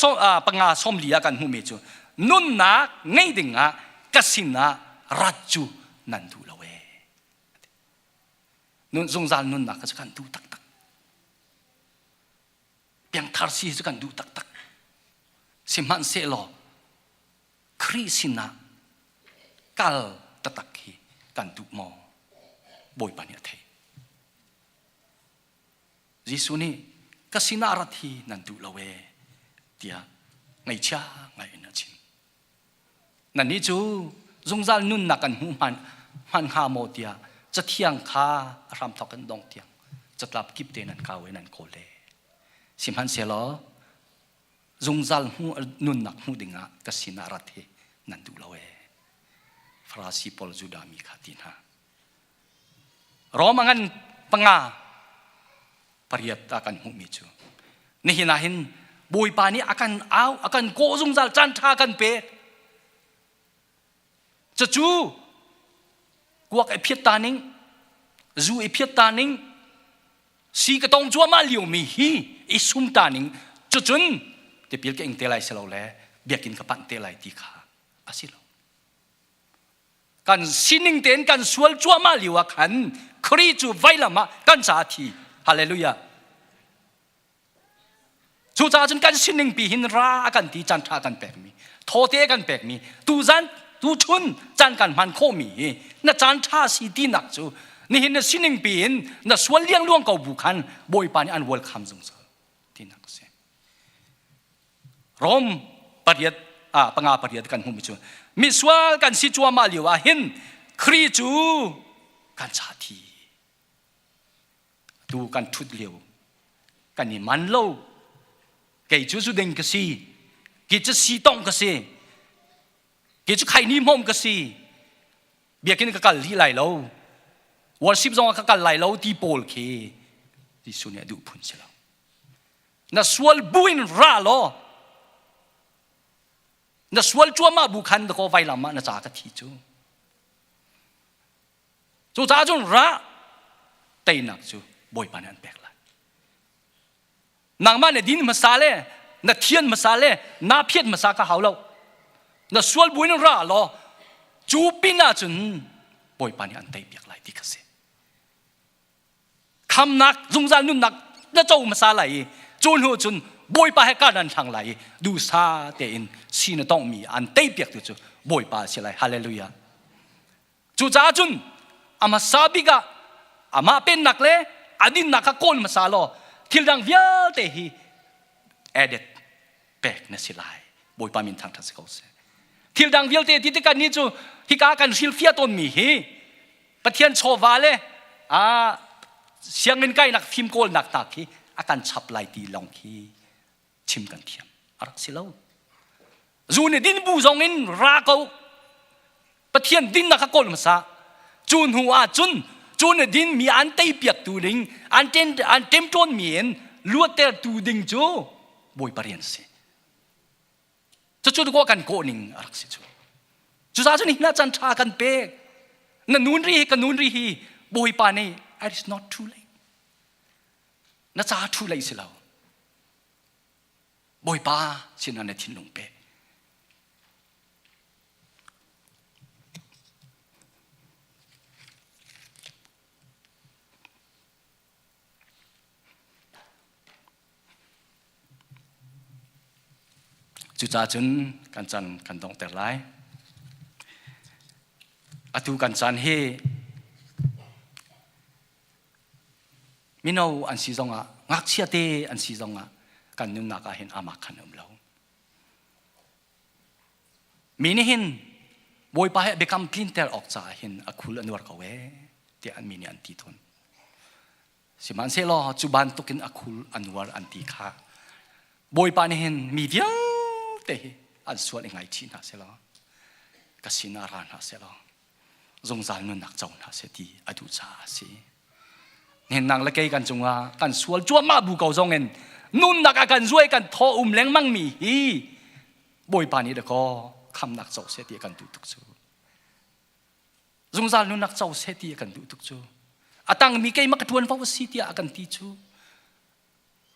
panga sawmli ah kan hmuhmi cu nunnak ngei dingah ka sinah rat cu nan duh lo ee nun zungzal nunnak kha cu kan duh taktak piangthar si cu kan duh taktak sihmanhsehlaw Khrih sinah kal taktak hi kan duh maw Bawipa nih a theih Jesuh nih Ka sinah rat hi nan duh lo ee tiah ngaihchia ngai in a chim. Nannih cu zungzal nunnak kan hmu hman hman hnga maw tiah cathiang kha a hramthawk in dong tiang catlap kip te nan kau i nan kawl e. Sihmanhsehlaw zungzal hmu nunnak hmu dingah ka sinah rat hi nan duh lo ee. Farasi pawl Judah mi kha ti hna. Rom a ngan panga pariat a kan hmuhmi cu nihin ah hin Bawipa nih a kan au a kan kawh zungzal caan ṭha kan pek cucu kuak i phiat ta ning zu i phiat ta ning si ka tong cuahmah liomi hi i sum ta ning cucun tipil ka ing te lai si lo le biakinn ka panh te lai ti kha a si lo Kan sining tein kan sual cuahmah lio ah khan Khrih cu vailam ah kan caah thi. Hallelujah. Cucaah cun kan sining pi hin ra a kan ti caan ṭha kan pekmi, thawte kan pekmi, tuzan tuchun caan kan hman khawhmi hi na caan ṭha si tinak cu nihin na sining pi in na sual liangluang ko bu khan Bawipa nih an welcome zungzal tinak a si. Rom pariat ah panga pariat kan hmuhmi cu misual kan si cuahmah lio ah hin Khrih cu kan cha thi tu kan ṭhut lio kan i man lo kei cu zu ding ka si kei cu si tong ka si kei cu khaini hmom ka si biakinn ka kal rih lai lo worship zong ah ka kal lai lo ti pawl khi Jesuh nih a duh phun si lo Na sual buin ra law na sual cuahmah bu khan dakaw vailam ah na ca ka thi cu. Cucaah cun ra teinak cu Bawipa nih an pek lai. Nangmah na din hmasa le na thian hmasa le na phiat hmasa ka hau lo. Na sual buin ra law cu pin ah cun Bawipa nih an tei piak lai ti kha si. khamnak zungzal nunnak na co hmasa lai i cu hnu cun bawipa he kar nan hlang lai i duhsa tein si na tonghmi an teipiaktu cu bawipa a si lai hallelujah cucaah cun a hmasa bik ah amah pennak le a dinnak kha kawl hmasa law thil dang vialte hi added pek na si lai bawipa min thangṭhat si ko seh thil dang vialte ti tikah ni cu hika kan hrilhfiah tawnmi hi Pathian chawva le a sianginn kainak fim kawlnak hna khi a kan chap lai ti lawng khi chim kan thiam a rak si lo zu nih din bu zong in ra ko Pathian dinnak kha kawl hmasa cu hnu ah cun cu nih din mi an tei piak tu ding an ten an temṭawn mi in luatter tu ding cu Bawipa rian si Cucu dakaw kan kawh ning a rak si cu. Cucaah cun hi caan ṭha kan pek. Na nun ri hi ka nun ri hi Bawipa nih it is not too late. Na ca too late si lo. Bawipa sinah na thinlung pe. Cucaah cun kan chan kan donghter lai. Atu kan caan hi mino an si zongah ngakchia te an si zongah kan nunnak ah hin amak khan um lo. Mi nih hin Bawipa he biakam tlinter awk caah hin a khul a nuar ko ee tiah mi nih an ti tawn. Sihmanhsehlaw cu bantukin a khul a nuar an ti kha Bawipa nih hin mi vialte hi an sual i ngaichih hna sehlaw ka sinah ra hna sehlaw zungzal nunnak co hna seh ti a duh caah a si. Nihin nang le kei kan cungah kan sual cuahmah bu ko zongin nunnak a kan zuai kan thaw um lengmang mi hi Bawipa nih dakaw khamnak co seh ti a kan duh tuk cu. Zungzal nunnak co seh ti a kan duh tuk cu. A tangmi keimah ka ṭuanvo a si tiah a kan ti cu.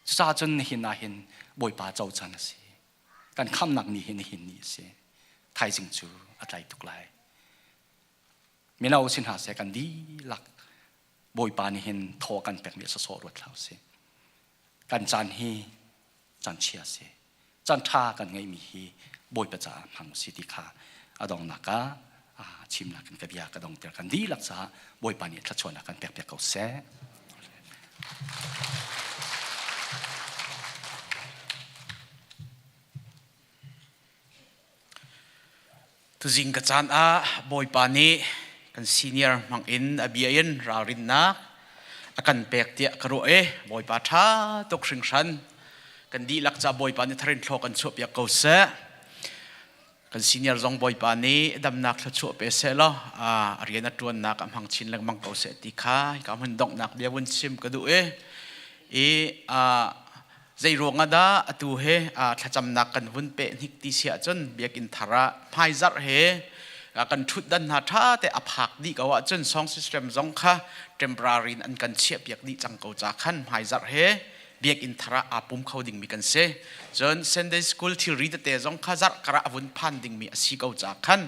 Cucaah cun nihin ah hin Bawipa co chan a si. Kan khamnak ni hi nihin ni a si. Thaizing cu a tlai tuk lai. Mino si hna seh kan dihlak Bawipa nih hin thaw kan pekmi a sawsawh ruat hlah usih. Kan caan hi caan chia a si. Caan ṭha kan ngeihmi hi Bawipa caah hmang usih ti kha a donghnak ah chimnak in ka bia ka dongter kan dihlak caah Bawipa nih thluachuahnak kan pekpiak ko seh. Tuzing ka caan ah Bawipa nih kan senior hmang in a bia in ralrinnak a kan pek tiah ka ruah i Bawipa ṭha tuk hringhran kan dihlak ca Bawipa nih tharin thlaw kan chuahpiak ko seh. Kan senior zong Bawipa nih damnak thluachuah pe seh law a rian a ṭuannak a hmang chin lengmang ko seh ti kha hika hmun donghnak bia vun chim ka duh i i Zei ruang ah dah atu he thlacamnak kan vun peh hnik ti si ahcun biakinn thar ah hmaizarh he kan ṭhutdan hna ṭha te a phak dih ko ahcun song system zong kha temporary in an kan chiahpiak dih cang ko ca khan hmaizarh he biakinn thar ah aa pum kho dingmi kan si. Cun Sunday school thilri tete zong kha zarh kar ah a vun phan dingmi a si ko ca khan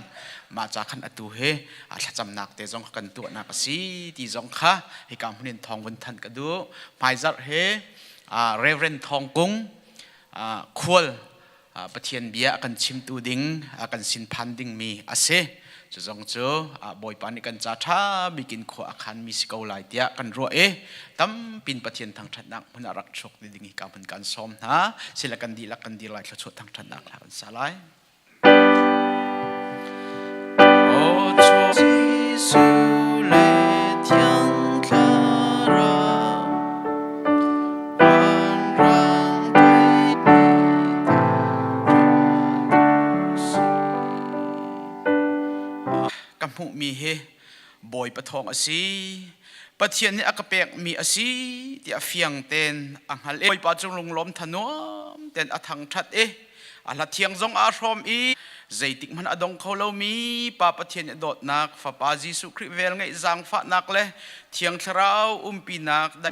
mah ca khan atu he thlacamnak te zong kan tuahnak a si ti zong kha hika hmun in thawng vun thanh ka duh. Hmaizarh he Reverend Thawng Kung khual Pathian bia a kan chimtu ding a kan sin phan dingmi a si. Cu zong cu Bawipa nih kan ca ṭha bikin khua a khanmi si ko lai tiah kan ruah i tampin Pathian thangṭhatnak hmun ah rak chuak ding hi ka hmun kan sawm hna. Sila kan dihlak kan dir lai thluachuah thangṭhatnak hla kan sa lai. Jesuh le Thiang Thlarau, vanrang Ka hmuhmi hi Bawipa thawng a si. Pathian nih a ka pekmi a si tiah fiang tein a hngalh i Bawipa cu lunglawm thanuam tein a thangṭhat i A hla thiang zong aa hrawm i zeitik hmanh a dong kho lomi Pa Pathian i dawtnak, Fapa Jesuh Khrih velngeih zaangfahnak le Thiang Thlarau umpinak.